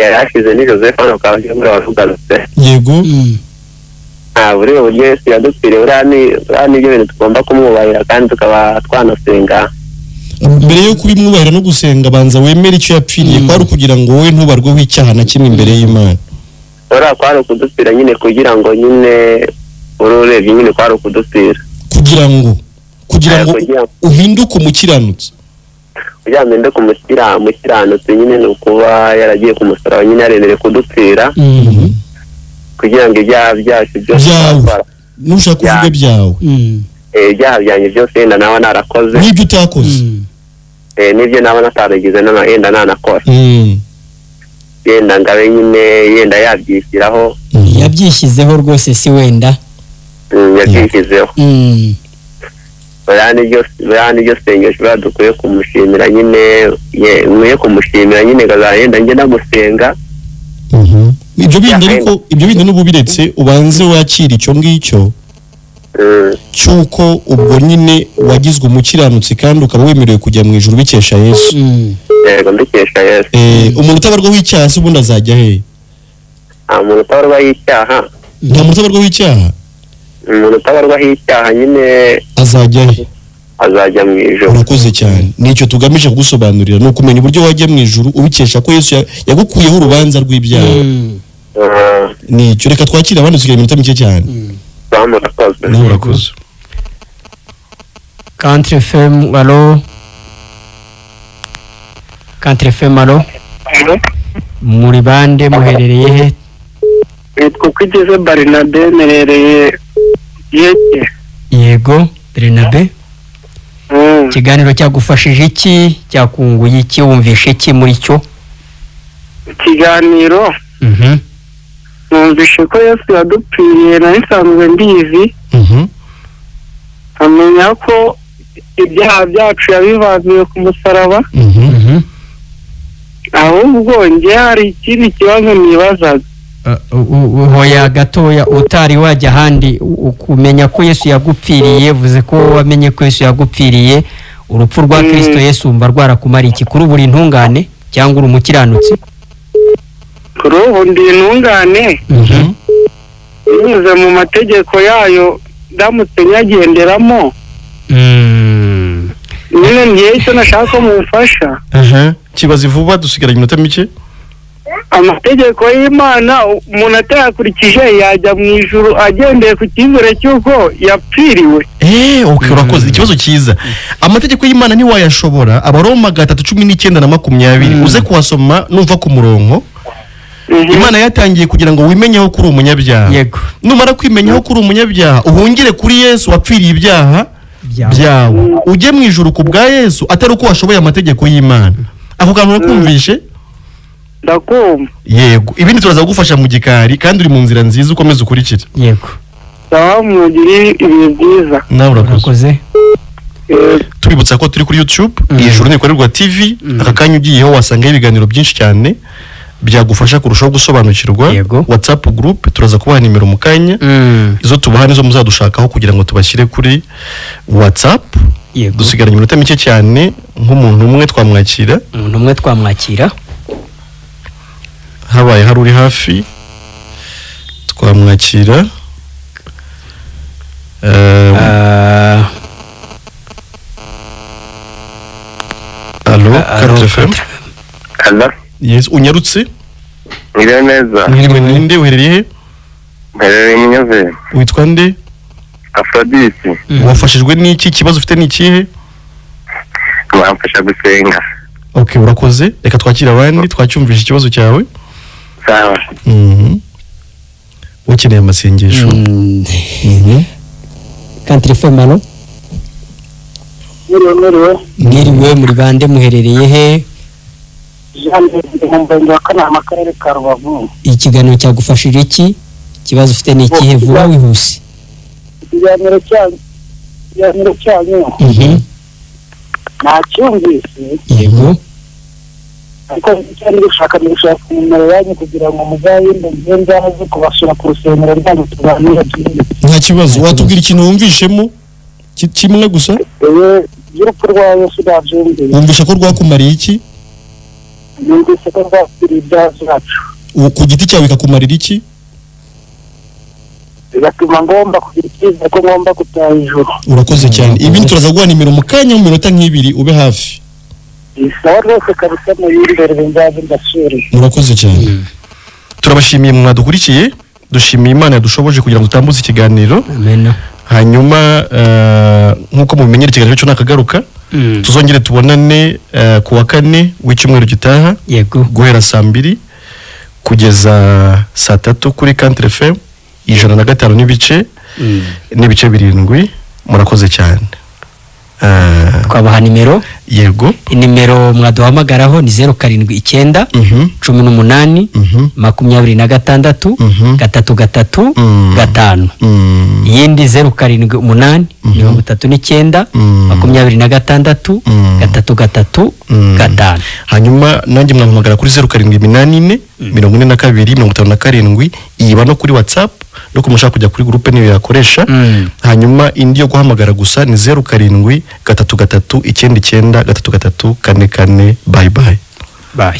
Yarashize ni Joseph hano kaje muri abavuganutse. Yego. Buriya buryo Yesu yadupfiriye, buriya ni ibyo bintu tugomba kumwubahira kandi tukaba twanasenga. Mbere yo kubimwubahira no gusenga, banza wemere icyo yapfiriye, kwari ukugira ngo wowe ntubarweho icyaha na kimwe imbere y'Imana. Buriya kwari ukudupfira nyine kugira ngo nyine ururebye nyine kwari ukudupfira. Kugira ngo uhinduke umukiranutsi. Kugira ngo uhinduke umukiranutsi nyine ni ukuba yaragiye ku musaraba nyine yaremere kudupfira. Kugira ngo ibyaha byacu byose nushaka kuvuga byawe. Ibyaha byanjye byose yenda nawe narakoze. N'ibyo utakoze. N'ibyo nawe nataragize yenda nanakora. Yenda ngabe nyine yenda yabyishyiraho. Yabyishyizeho rwose si wenda. Yabyishyizeho. Buriya niryo sengesho buriya dukwiye kumushimira nyine, nkwiye kumushimira nyine yenda njye namusenga. Ibyo bindi ariko ibyo bindi n'ububiretse ubanze wakira icyo ngicyo cyuko ubwo nyine wagizwe umukiranutsi kandi ukaba wemerewe kujya mu ijuru bikesha Yesu. Yego, mbikesha Yesu. Umuntu utabarwaho icyaha se ubundi azajya he? Umuntu utabarwaho icyaha. Nta muntu utabarwaho icyaha. Umuntu utabarwaho icyaha nyine azajya he? Azajya mu ijuru. Urakoze cyane. Nicyo tugamije kugusobanurira, ni ukumenya uburyo wajya mu ijuru ubikesha ko Yesu yagukuyeho urubanza rw'ibyaha. Nicyo, reka twakire abandi tugira iminota mike cyane. Murakoze. Country FM, allo. Country FM, allo. Muri bande muherereye he? Nitwa Kwigeze Barnabe, merereye Yeke. Yego, Barnabe. Ikiganiro cyagufashije iki? Cyakunguye iki? Wumvishe iki muri cyo? Ikiganiro numvishe ko Yesu yadupfiriye, nari nsanzwe mbizi. Amenya ko ibyaha byacu yabivaniye ku musaraba. Ahubwo njye hari ikindi kibazo nibazaga. Hoya gatoya, utari wajya ahandi, ukumenya ko Yesu yagupfiriye, vuze ko wamenye ko Yesu yagupfiriye, urupfu rwa Kristo Yesu umva rwarakumara iki? Kuri buri ntungane cyangwa uri umukiranutsi? Kuri ubu ndi intungane. Binyuze mu mategeko yayo ndamutse nyagenderamo. Nyine ngiye icyo nashaka ko mumfasha. Kibaze vuba, dusigaranye iminota mike. Amategeko y'Imana umuntu atayakurikije yajya mu ijuru agendeye ku cyizere cy'uko yapfiriwe. Okay, urakoze, ikibazo cyiza. Amategeko y'Imana ntiwayashobora. Abaroma 3:19 na 20 uze kuhasoma numva ku murongo. Imana yatangiye kugira ngo wimenyeho kuri umunyabyaha. Numara kwimenyaho kuri umunyabyaha uhungire kuri Yesu wapfiriye ibyaha byawe, ujye mu ijuru ku bwa Yesu, atari uko washoboye amategeko y'Imana. Ako kantu urakumvishe? Ndakumva. Yego, ibindi turaza kugufasha mu gikari, kandi uri mu nzira nziza, ukomeze ukurikire. Yego. Sawa, mugire ibihe byiza. Nawe urakoze. Tubibutsa ko turi kuri YouTube, Ijuru Nirikorerwa TV. Aka kanya ugiyeho wasangaho ibiganiro byinshi cyane byagufasha kurushaho gusobanukirwa. WhatsApp group turaza kubaha nimero mu kanya, izo tubaha nizo muzadushakaho kugira ngo tubashyire kuri WhatsApp. Dusigaranye iminota mike cyane, nk'umuntu umwe twamwakira. Umuntu umwe twamwakira. Habaye hari uri hafi twamwakira. Allo, 4 FM. Allo. Yes, unyarutse? Mwiriwe neza. Mwiriwe, ninde uherereye he? Mperereye Munyave. Witwa nde? Aphrodite. Wafashijwe n'iki? Ikibazo ufite ni ikihe? Mwamfasha gusenga. Okay, urakoze. Reka twakire abandi, twacyumvishe ikibazo cyawe. Sawa. Ukeneye amasengesho. Country FM, allo. Mwiriwe. Mwiriwe, muri bande, muherereye he? Akarere ka Rubavu. Ikiganiro cyagufashije iki? Ikibazo ufite ni ikihe? Vuba wihuse. Ikiganiro cyanyu nacyumvise. Yego. Ariko icyo ndi gushaka ni gushaka nimero yanyu kugira ngo muzayinde nzaze kubasura ku rusengero rwanyu tuganire byimbitse. Nta kibazo. Watubwira ikintu wumvishemo kimwe gusa? Y'urupfu rwa Yesu nabyumvise. Wumvisha ko rwakumariye iki? Numvise ko rwapfiriye ibyaha byacu. Ku giti cyawe bikakumarira iki? Bigatuma ngomba kugira icyizere ko ngomba gutaha ijuru. Urakoze cyane. Ibindi turaza guha nimero mu kanya, mu minota nk'ibiri, ube hafi. Isawa rwose kabisa, muyindere nzaze ndasure. Murakoze cyane. Turabashimiye mwadukurikiye, dushimiye Imana yadushoboje kugira ngo dutambutse ikiganiro. Amen. Hanyuma nk'uko mubimenyera ikiganiro cyo nakagaruka, tuzongere tubonane ku wa kane w'icyumweru gitaha. Yego. Guhera saa 2 kugeza saa 3 kuri Country FM 105.7. Murakoze cyane. Twabaha nimero. Yego. Inimero mwaduhamagaraho ni 079 18 26 3 3 5. Iyindi 078 39 26 3 3 5. Hanyuma nanjye mwampamagara kuri 0784 42 57, iba no kuri WhatsApp, no kumushaka kujya kuri groupe niyo yakoresha. Hanyuma indi yo guhamagara gusa ni 0733 99 33 44. Bye bye. Bye.